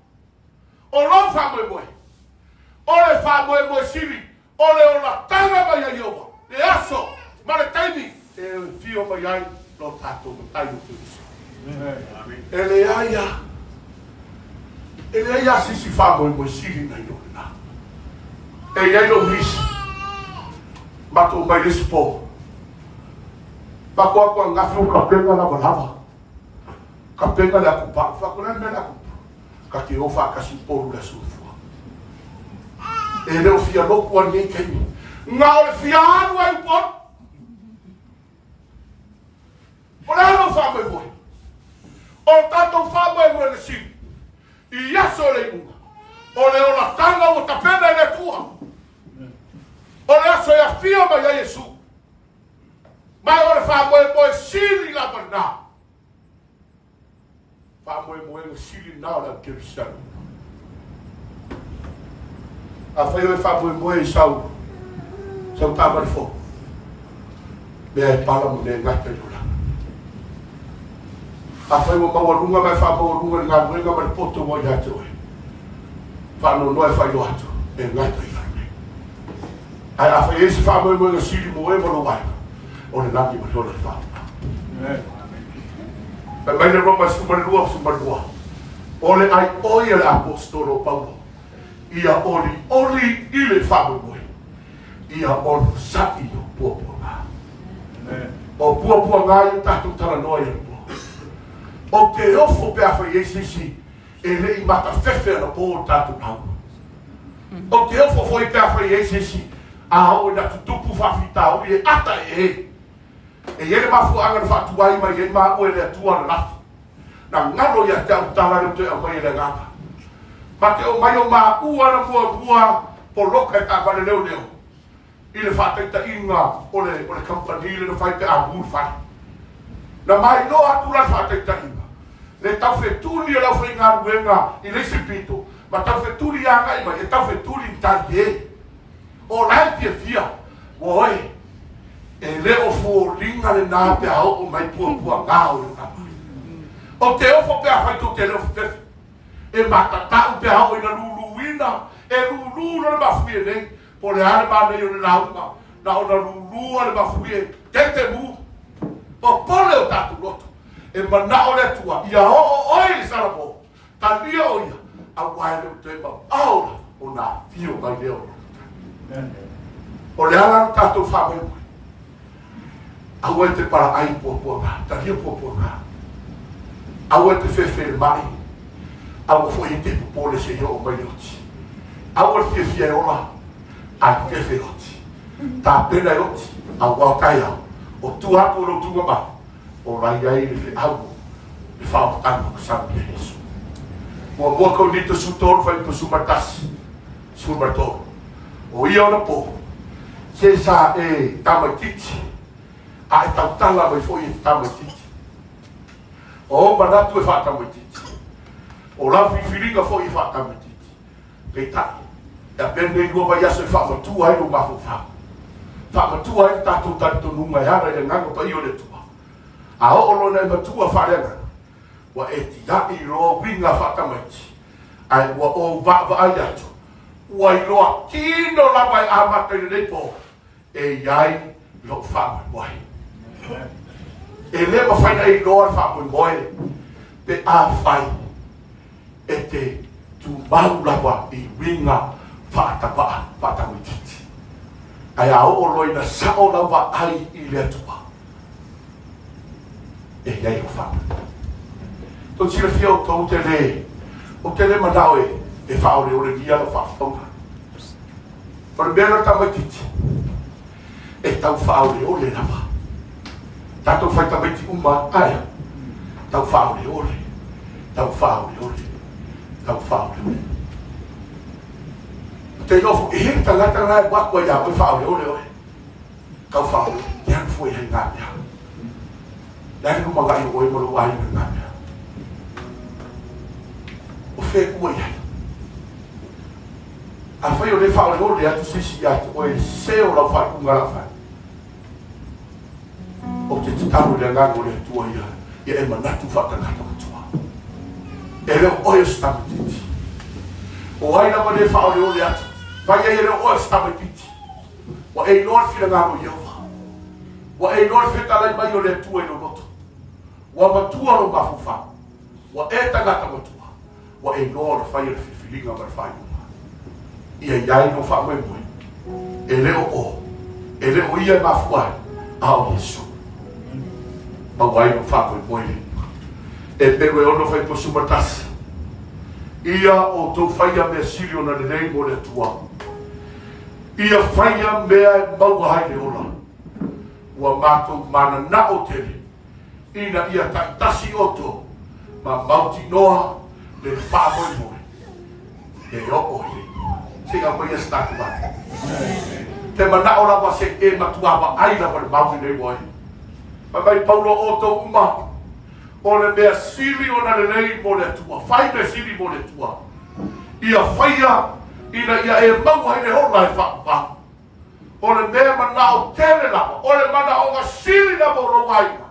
O lou faamoemoe, o le faamoemoe sili, o le olataga mai a Ieova, le aso ma le taimi e afio mai ai lo tatou Matai o Keriso. E leai a, e leai a se isi faamoemoe sili nai lo lena. E i ai lou nisi, matou mai le isi po, Pako aku angafi o kapega lavalava. Kapega le aku pau. Fako le mea le aku. Ka te o whaakasi polu le aso fua. E le o fia lotu a lenei taimi. Na o le fia alu ai Upolu. O le a lou faamoemoe? O le tatou faamoemoe le sili i aso o le iuga, o le olataga ua tapena e le Atua. O le aso e afio mai ai Iesu. Ma o le faamoemoe sili lava lena. Faamoemoega sili lena o le au Kerisiano. Afai oe faamoemoe i sau sau taavale fou, mea e pala ma mea e gata i le olaga. Afai ua maualuga ma e faamaualuga i le galuega ma le poto ua ia te oe, faanoanoa e faailoa atu, e gata i lalo nei. Ae afai e i ai se faamoemoega sili mo oe ma lou aiga, o le lagi ma le ola e faauma. Fai mai le Roma 12, 12, O le aioi a le Aposetolo o Paulo, ia olioli i le faamoemoe, ia onosai i o puapuaga. O puapuaga ia tatou talanoa i anapo. Ou te ofo pe a fai ai se isi e le i matafefe anapo le tatou lauga. Ou te ofo foi pe a fai ai se isi a oo ina tutupu faafitauli e ata e e. E i ai le mafuaaga na faatuai mai ai maua e le Atua ananafi. Na galo ia te au tala lea ua toe aumai e le Agaga. Ma te omai o maua na muamua poloka e taavale leoleo i le faataitaiga o le, o le kamupani lea na fai pe a mu le fale. Na mailoa atu la le faataitaiga, le taufetuli o le aufaigaluega i le isi pito, ma taufetuli agai mai e taufetuli i talie. O la e fiafia, ua oe, e le o foliga lena pe a oo mai puapuaga o le nama. Ou te ofo pe afai tou te le o fefefe. E matatau pe a oo ina luluina, e lulu loa le mafuie nei, po o le a le manaia o le lauga, na ona lulu lava le mafuie, tete mu. Popole o tatou loto, e manao le Atua ia oo oe i le Salamo, Talia o ia, aua e le o toe mamao lava ona afio mai lea o lona matai. O le ala lo tatou faamoemoe, aua e te palaai puapuaga, talia puapuaga. Aua e te fefe i le mai, aua foi e te popole se i oo mai le oti. Aua le fiafia e ola, ae fefe e oti. Tapena e oti, aua o taeao, o tua atu o lou tuga mai, O la i ai le feau, le faaotaga o sau ia Iesu. Muamua Korinito 13 fuaiupu 11, 13. O ia ona po, se sa e tamaitiiti, a e tautala mai foi e te tamaitiiti. O ou manatu e faatamaitiiti, o lau filifiliga foi e faatamaitiiti. Peitai, e apea lenei lua vaiaso e faamatua ai lou mafaufau, faamatua ai le tatou talitonuga e ala i le Agaga Paia o le Atua. A oo loa ina e matua faaleagaga, ua e tia'i loa uiga faatamaiti, ae ua ou vaavaai atu, ua iloa tino lava e amata i lenei po, e i ai lou faamoemoe. E le mafai ona e iloa le faamoemoe pe afai e te tumau lava i uiga faatavaa faatamaitiiti. Ae a oo loa ina sao lau vaai i le Atua, e i ai lou faamoemoe. Tou silafia outou, ou te le, ou te le manao e, e faaoleolegia lau faafofoga. O le mea lea o le tamaitiiti, e tau faaoleole lava. Tatou fai tamaiti uma, ae tau faaoleole, tau faaoleole, tau faaoleole. Ou te iloa foi, e i ai le tagata la e alu atu ai ia oe faaoleole oe. Tau faaoleole, te alu fua i ai ngā mea. Le a le lumanai o oe ma lou aiga i ngā mea. O fea e tua i ai? Afai o lea e faaoleole atu se isi ia te oe i le sese o lau faaiuga la fai, ou te tatalo i le Agaga o le Atua ia, ia e manatu faatangata matua. E le o oe o se tamaitiiti. O ai lava lea e faaoleole atu, fai ai e le o oe o se tamaitiiti. Ua e iloa le finagalo o Ieova. Ua e iloa le fetalai mai o le Atua i lou loto. Ua matua lou mafaufau. Ua e tagata matua. Ua e iloa ona faia le filifiliga ma le faaiuga. Ia i ai lou faamoemoe, e le o o, e le o ia e mafua ai, a o Iesu. Maua ai lou faamoemoe i le Atua. Eperu e ono fuaiupu 11. Ia outou faia mea sili ona lelei mo le Atua. Ia faia mea e maua ai le ola. Ua matou mananao tele ina ia taitasi outou ma mautinoa le faamoemoe e oo i le Se i aumaia se tatou vave. Te manao lava se e matua vaai lava le mau lenei ua e. Fai mai Paulo outou uma, o le mea sili ona lelei mo le Atua, fai mea sili mo le Atua. Ia faia ina ia e maua ai le ola e faavavau. O le mea manao tele lava, o le manaoga sili lava o lou aiga,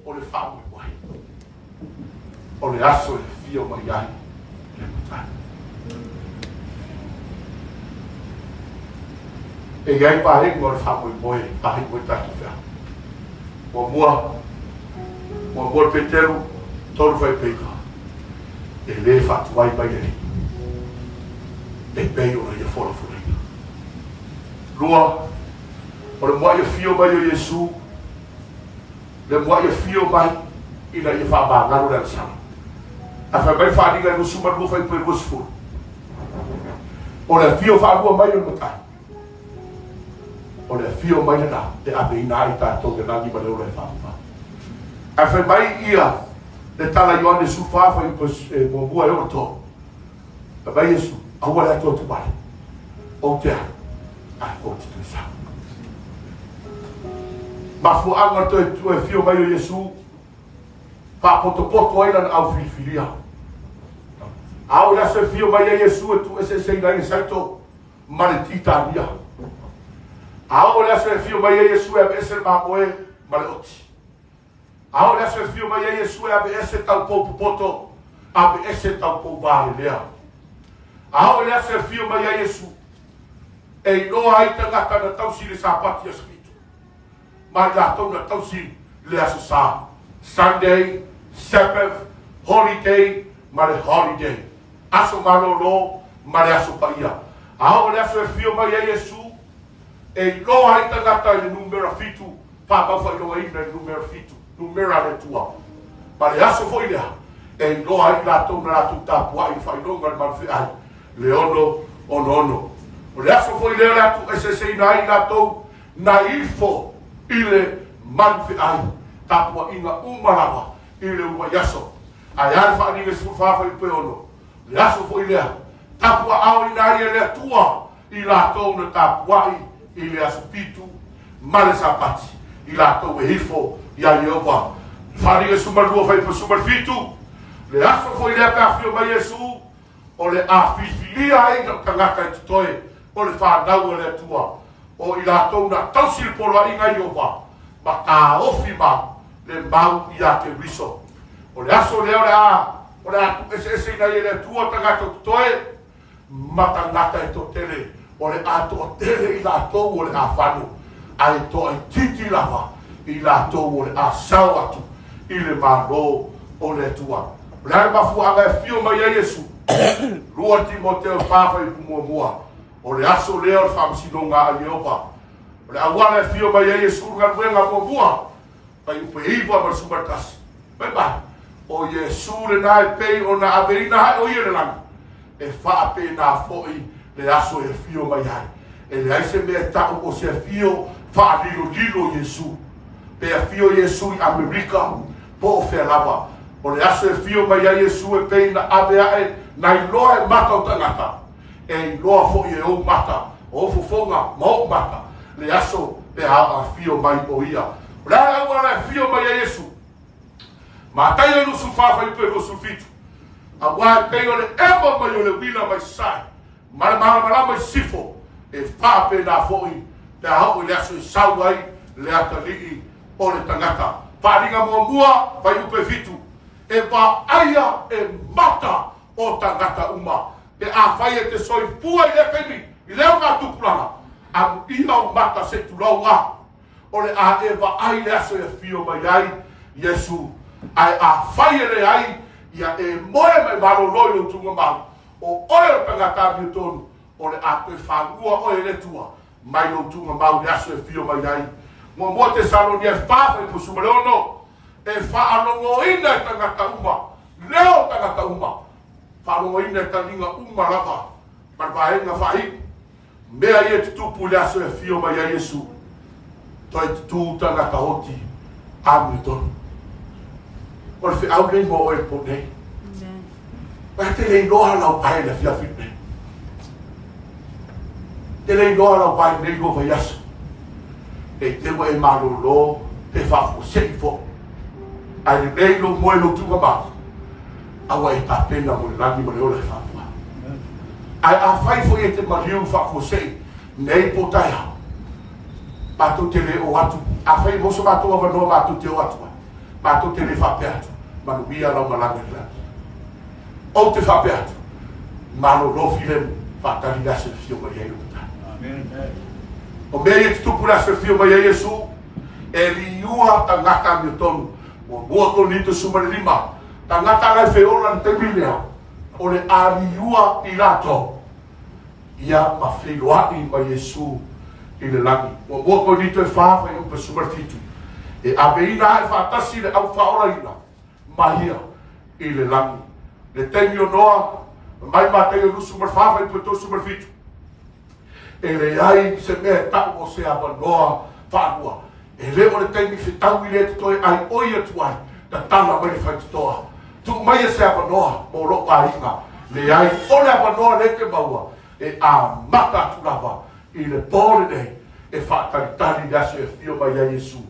o le faamoemoe, o le aso e afio mai ai le Matai. E i ai vaega o le faamoemoe e faaiu ai tatou feau. Muamua, muamua le Peteru, 3 faipeiva, e le faatuai mai le Alii, e pei ona ia folafolaina. Lua, o le mua'i afio mai o Iesu, le mua'i afio mai ina ia faamagalo le agasala. Ae fai mai le faaaliga i 22 fuaiupu 20, o le afio faalua mai o le Matai, o le afio mai lena e aveina ai tatou i le lagi ma le ola e faavavau. Ae fai mai ia le tala Ioane 14 fuaiupu muamua e oo i le 3, Fai mai Iesu, Aua le atuatu vale, ou te alu, ae ou te toe sau. Mafuaaga o le toe toe afio mai o Iesu, faapotopoto ai lana au filifilia. A o le aso e afio mai ai Iesu e tuueseeseina ai le Saito ma le Titania. A oo le aso e afio mai ai Iesu e aveese le mamoe ma le oti. A oo le aso e afio mai ai Iesu e aveese taupou popoto, aveese taupou valelea. A oo le aso e afio mai ai Iesu e iloa ai tagata na tausi i le Sapati aso fitu, ma i latou na tausi i le aso Sa, Sunday, Sabbath, Holiday ma le Holiday, aso malolo ma le aso paia. A oo le aso e afio mai ai Iesu e iloa ai tagata i le numera fitu, faamau faailogaina i le numera fitu, numera a le Atua. Ma le aso foi lea e iloa ai i latou na latou tapuai i le faailoga i le malofeai, le 6 6. O le aso foi lea o le a tuueseeseina ai i latou na ifo i le malofeai, tapuaiga uma lava i le uluai aso. Ae a le faaaliga i 14 fuaiupu e 6, le aso foi lea, tapuaaoina ai e le Atua i latou na tapuai i le aso fitu ma le Sapati, i latou e ifo iā Ieova. Faaaliga 12 fuaiupu 17, le aso foi lea pe afio mai Iesu, o le a filifilia ai lou tagata e totoe o le fanau a le Atua, o i latou na tausi le poloaiga a Ieova ma taofi mau le mau iā Keriso. O le aso lea o le a o le a tuueseeseina ai e le Atua tagata o totoe ma tagata e toatele, o le a toatele i latou o le a fano, ae toaitiiti lava i latou o le a sao atu i le Malo o le Atua. O le a le mafuaaga e afio mai ai Iesu? 2 Timoteo 4 fuaiupu muamua, O le aso lea o le faamasinoga a Ieova. O le auala e afio mai ai Iesu i le galuega muamua, fuaiupu e 9 ma le 11. Fai mai, o Iesu lena e pei ona aveina ae o ia i le lagi, e faapena foi le aso e afio mai ai. E leai se mea e tau o se afio faalilolilo Iesu. Pe afio Iesu i Amerika, po o fea lava. O le aso e afio mai ai Iesu e pei na ave ae na iloa e mata o tagata, e iloa foi e ou mata, o ou fofoga ma ou mata, le aso pe a afio mai o ia. O le a le auala e afio mai ai Iesu? Mataio 24 fuaiupu e 27, Auā e pei o le emo mai o le uila mai sasae, ma le malamalama i sisifo, e faapena foi pe a oo i le aso e sau ai le atalii o le tagata. Faaaliga muamua, fuaiupu e 7, E vaaia e mata o tagata uma, pe afai e te soifua i lea taimi, i lea ogatupulaga, amuia ou mata se i tulou a. O le a e vaai le aso e afio mai ai Iesu, ae afai e leai, ia e moe ma e malolo i lou tuugamau, o oe o le tagata amiotonu, o le a toe fanua oe e le Atua mai lou tuugamau i le aso e afio mai ai. Muamua Tesalonia e 4 fuaiupu 16, E faalogoina e tagata uma, leo tagata uma, faalogoina e taliga uma lava. Ma le vaega faaiu, mea ia e tutupu i le aso e afio mai ai Iesu, toe tutū tagata oti amiotonu. O le feau lenei mo oe i le po nei. Ae te le iloa lau vae i le afiafi lenei. Te le iloa lau vae i lenei lua vaiaso. Ne i te ua e malolo pe faafuasei foi. Ae lelei lou moe lou tuugamau. A ua e tapena mo le lagi ma le ola e faalua. Ae afai foi e te maliu faafuasei nei po o taeao, matou te le o atu, afai e maua so matou avanoa matou te o atu ai, matou te le faapea atu, manuia lau malaga i le lagi. Ou te faapea atu, malolo filemu, faatali le aso e afio mai ai lou Matai. O mea ia e tutupu i le aso e afio mai ai Iesu, e liua tagata amiotonu, muamua Korinito 15, Tagata la e feola i le taimi lea, o le aliua i latou, ia ma feiloai ma Iesu i le lagi. Muamua Korinito e fa fuaiupu 17, E aveina ae faatasi le au faaolaina ma ia i le lagi. Le taimi o Noa, mai Mataio 24 fuaiupu 37, E leai se mea e tau o se avanoa faalua. E le o le taimi fetaui lea e te toe aioi atu ai, tatala mai le faitotoa. Tuu maia se avanoa mo lou aiga. Leai, o le avanoa lea e te maua, e amata atu lava i le po lenei e faatalitali i le aso e afio mai ai Iesu.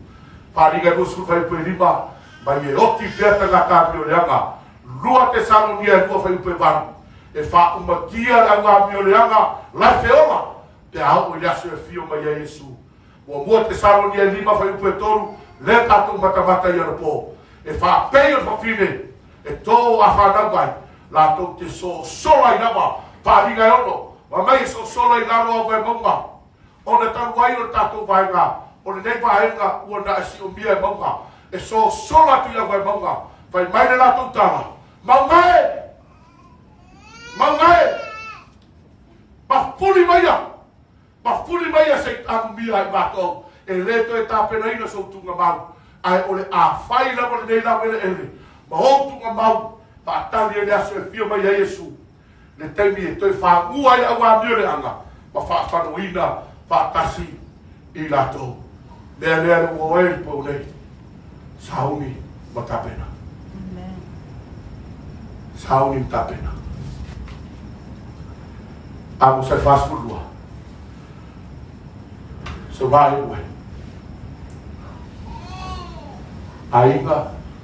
Faaaliga 25 mai e oti pea tagata amioleaga 2 Tesalonia e 2 fuaiupu e 8, E faaumatia le augamioleaga la e feola pe a oo i le aso e afio mai ai Iesu. Muamua Tesalonia e 5 fuaiupu e 3, lea tatou matamata i anapo, e faapei o le fafine e tō a whanau mai, latou te sosola ai lava, faaaliga e 6, ma mai e sosola i lalo au vaemauga. Ona talu ai o le tatou vaega, o lenei vaega ua na e siomia e mauga, e sosola atu i au vaemauga, fai mai le latou tala, Mauga e! Mauga e! Mafuli maia! Mafuli maia se i tanumia ai matou, e le toe tapenaina sou tuugamau, ae o le a fai lava lenei laueleele ma ou tuugamau, faatali ai le aso e afio mai ai Iesu. le taimi e toe fagua ai le auamioleaga ma faafanoina faatasi i latou. Mea lea le ua oe le pou nei, sauni ma tapena. Sauni ma tapena. Amosa e 42. Se wā e ue. Aiga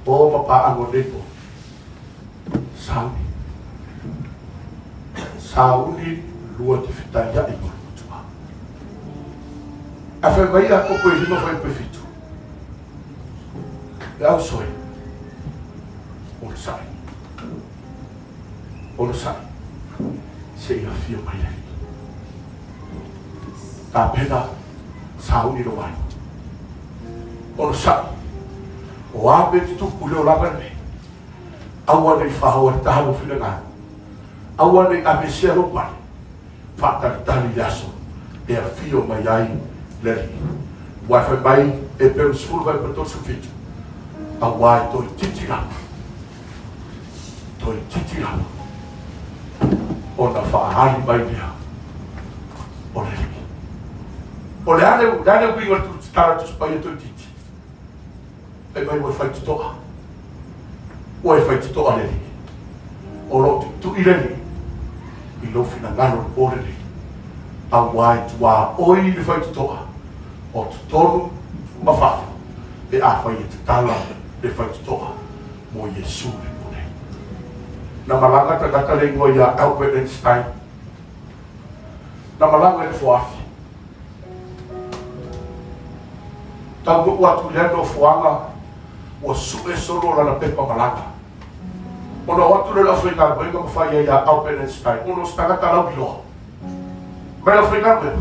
o ma pāʻanga o nei po. Sauni. Sauni lua te fetaiaʻi ma le matua. Ae fai mai Iakopo e lima fuaiupu e fitu. Le au soe. Onosai. Onosai. Seia afio mai le Alii. Tapena sauni lou aiga. Onosai. O a mea tutupu i le olaga lenei, aua ne i faoa i le taha lou finagalo, aua ne i aveesea lou pale, faatalitali i le aso e afio mai ai le Alii. Aua e fai mai Eperu 10:37, Aua e toeitiiti lava, toeitiiti lava ona faaali mai lea o le Alii. O le a le uiga o le tala Tusi Paia toeitiiti? Fai mai ua e faitotoa. Ua e faitotoa le Alii. O lo o tuitui le Alii i lou finagalo le po lenei. Aua e tuaoi le faitotoa o totonu ma fafo pe afai e tatala le faitotoa mo Iesu le po nei. Na malaga tagata le igoa ia Albert Einstein. Na malaga i le foafi. Taunuu atu i lea nofoaga ua sue solo lana pepa malaga. Ona o atu lea o le aufaigaluega ma fai ai ia Albert Einstein, ona o se tagata lauiloa. Mai le aufaigaluega,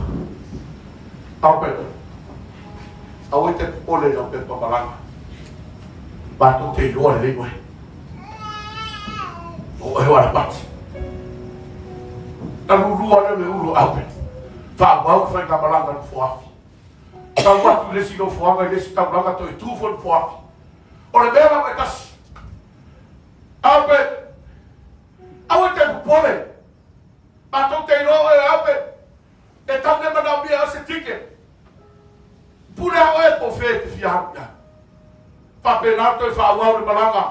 Albert, aua e te popole i lau pepa malaga. Matou te iloa lelei oe. O oe o Alapati. Na lulua lea o le ulu o Albert. Faaauau le faigamalaga i Nofoafi. Tau atu i le isi nofoaga i le isi taulaga toe tu foi Nofoafi. O le mea lava e tasi. Albert, aua e te popole. Matou te iloa oe o Aupe, e tau le manaomia o se ticket. Pule a oe po o fea e te fia alu i ai. Faapena ona toe faaauau le malaga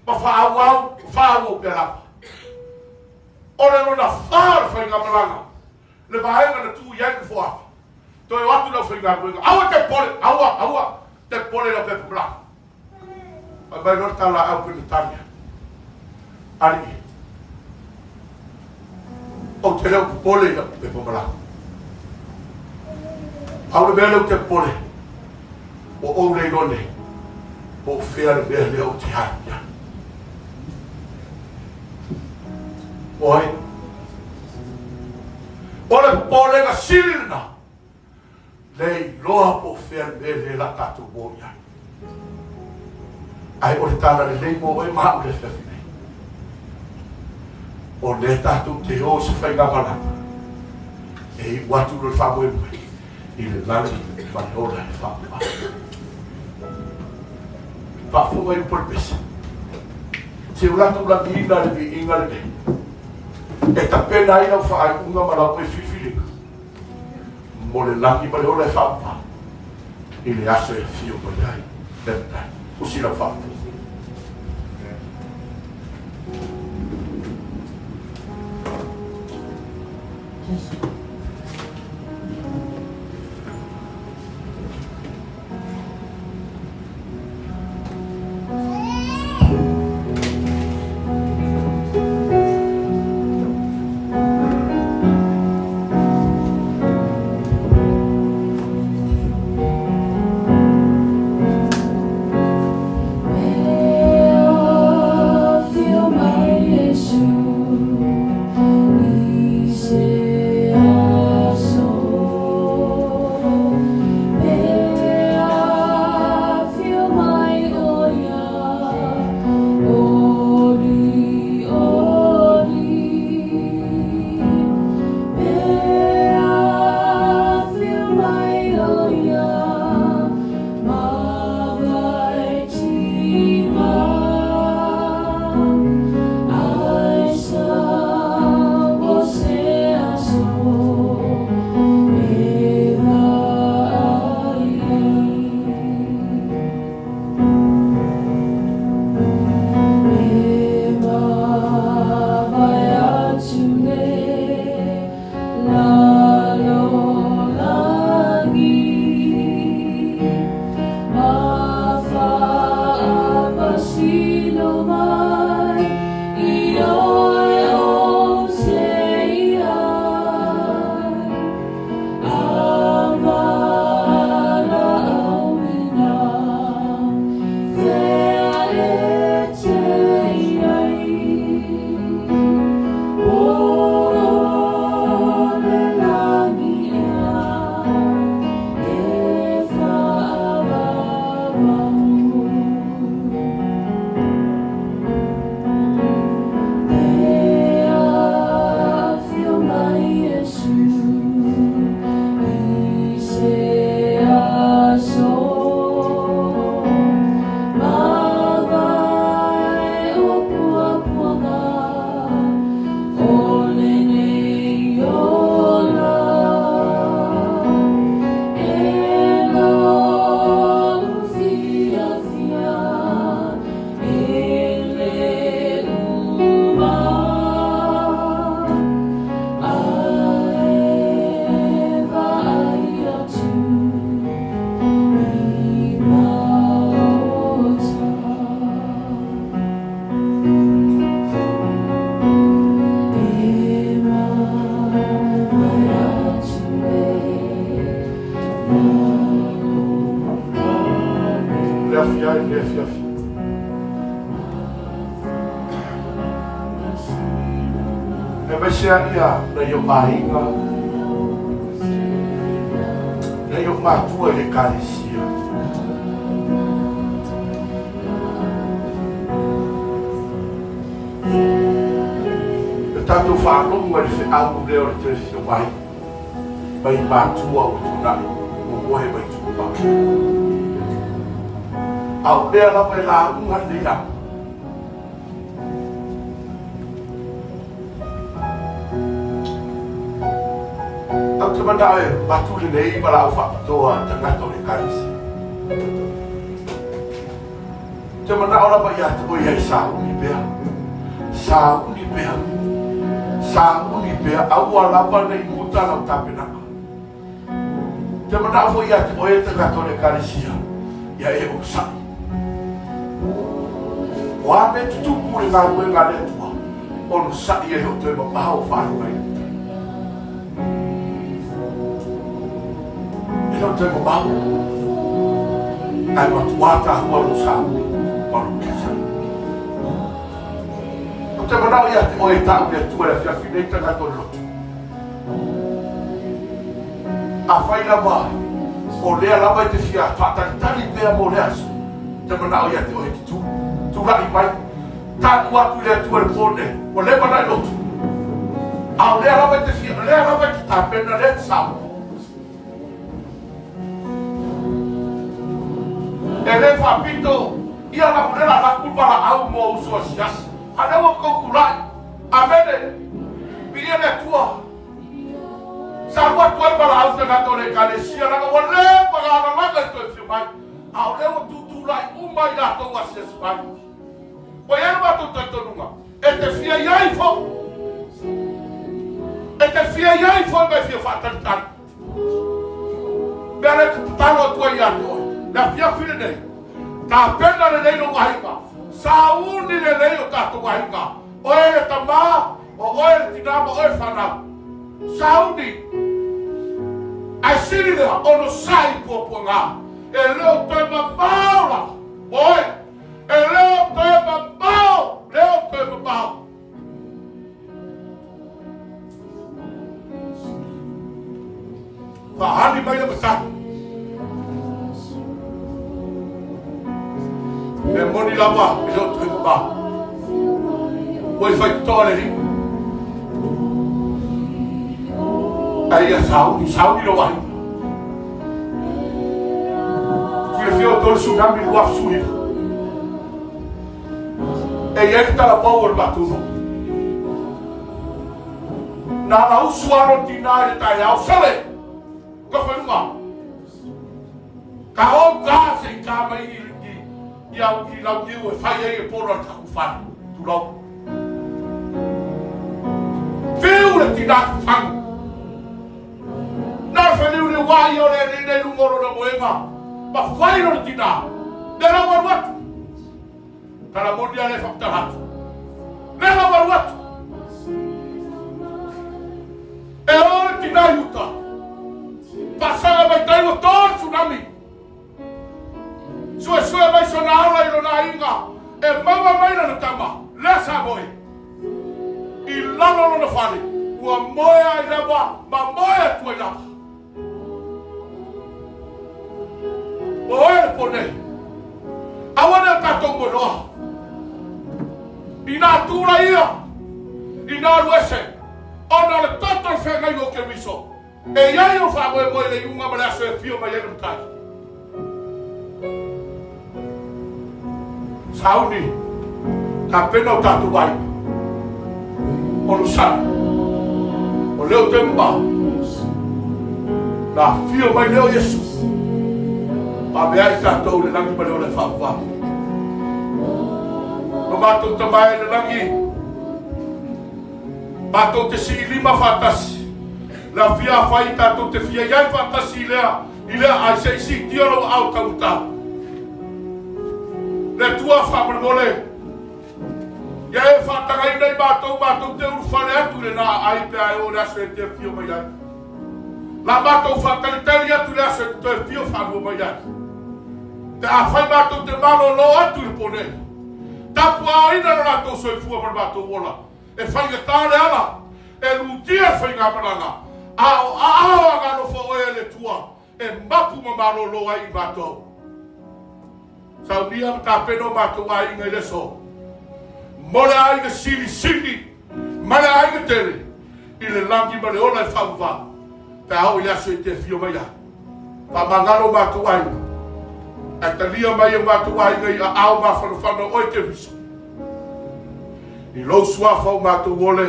ma faaauau ma faaauau pea lava. O le lona fa o le faigamalaga, le vaega na tuu i ai le nofoafi, toe o atu le aufaigaluega, aua te popole, aua, aua te popole i lau pepa malaga. Fai mai loa le talaau Penetania, Alii, ou te le o popole i lau pepa malaga. Pau le mea lea ou te popole, ua ou le iloa nei, po o fea le mea lea ou te alu i ai. Oi, o le popolega sili lena, Le iloa po o fea le mea lea la tatou o i ai. Ae o le tala lelei mo oe ma au i le afiafi nei. O lea tatou te o i se faigamalaga e iu atu loa le faamoemoe i le lagi ma le ola e faapea. Faafofoga i upu a le pese. Se o latou lagiina le viiga lenei e tapena ai lau faaiuga ma lau filifiliga mo le lagi ma le ola e faavavau i le aso e afio mai ai le Matai. Usi lau faafofoga. Le afi ai le afiafi. Aemaise a ia nai o aiga, nai o matua i le Ekalesia. Le tatou faalogo ai le feau lea o le toe fia mai mai matua ua tuanai ua moe mai tua. A o mea lava e lauga lenei au. manao e avatu lenei valaau faapitoa i tagata o le Ekalesia. Ou te manao lava ia te oe ia e sauni pea, sauni pea, sauni pea, aua lava ne i muta lau tapenaga. Ou te manao foi ia te oe e tagata o le Ekalesia, ia e onosai. O a mea e tutupu i le galuega a le Atua, onosai e le o toe mamao faaiuga i uta. E le o toe mamao, ae matuā tahua lou sauni ma lou onosai. Ou te manao ia te oe e tau i le Atua i le afiafi nei tagata o le lotu. Afai lava o lea lava e te fia faatalitali pea mo le aso, te manao ia te oe te tu, tulai mai, tanu atu i le Atua i le po nei, ua leva ona e lotu. A o lea lava e te fia, o lea lava e te tapena, lea e te sao. E le faapito ia lau lea la laku valaau mo uso asiasi. A lea ua tou tulai. Amene. Viia le Atua. Sa alu atu ai valaau tagata o le Ekalesia leaga ua leva lagalaga i toe afio mai, a o lea ua tutulai uma i latou asiasi mai. Ua i ai le matou talitonuga, e te fia i ai foi. E te fia i ai foi ma e fia faatalitali. Mea lea e te tatalo atu ai ia te oe, le afiafi lenei, tapena lelei lou aiga, sauni lelei o tatou aiga, oe le tama, O oe le tinā ma oe le fanau. Sauni. Ae sili lea, onosai puapuaga. E le o toe mamao lava. Oe. E le o toe mamao. Le o toe mamao. Faaali mai le matai. E moni lava e le o toe mamao. Ua i faitotoa le alii. Ae ia sauni, sauni lou aiga. Silafia outou le tsunami i le 2019. E i ai le talapau o le matou nuu. Na lausu lava lona tinā i le taeao, Sole! Nofo i luga! Ka ou ka se i ka mai i, i, i au i lau niu e fai ai e polo a le taku fale. Tulou. Whiu le tinā ku whangu. Nā le whaniu wā i o le alii nei lunga o lona moenga. Ma whai lona tinā. Le lau alu atu. Tala moni a le whakatala atu. Le lau alu atu. E o le tinā i uta. Faasaga mai tai ua to le tsunami. Suesue mai sona ola i lona aiga. E maua mai lana tama, lea sa moe. I lalo lona fale, ua moe ai lava ma moe atu ai lava. Ua oe le po nei. Aua ne o tatou moe loa. Inā tū la ia, inā alu ese, ona o le toto o le feagaiga o Keriso, e i ai lou faamoemoe i le iuga ma le aso e afio mai ai le Matai. Sauni, tapena o tatou aiga, o Lusana, o leo toe mamao, na afio mai lea o Iesu, ma aveai tatou i le lagi ma le ola e faavavau. Lo matou Tama e i le lagi, matou te siilima faatasi, le afia afai tatou te fia i ai faatasi i lea, i lea ai se i siitia lou aao taugata. Le Atua faamolemole, ia e faatagaina i matou, matou te ulufale atu i lena aai pe a e oo i le aso e te afio mai ai. La matou faatalitali atu i le aso e te toe afio faalua mai ai. Pe afai matou te malolo atu i le po nei, tapuaaoina lo latou soifua ma le matou ola, e faigata le ala, e lutia le faigamalaga, a o aao agalofa oe e le Atua e mapu ma malolo ai i matou. Saunia ma tapena o matou aiga i le aso, mo le aiga silisili ma le aiga tele i le lagi ma le ola e faavavau, pe a oo i le aso e te afio mai ai. Faamagalo o matou aiga, ae talia mai e o matou aiga i aao mafanafana o oe Keriso. I lou suafa o matou ole,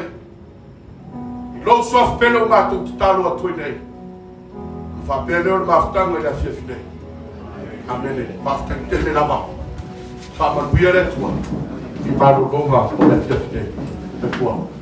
i lou suafa pele o matou tatalo atu ai nei. Faapea lea o le mafutaga i le afiafi nei. Amene. Faafetai tele lava. Faamanuia le Atua i malologa o le afiafi nei. Soifua.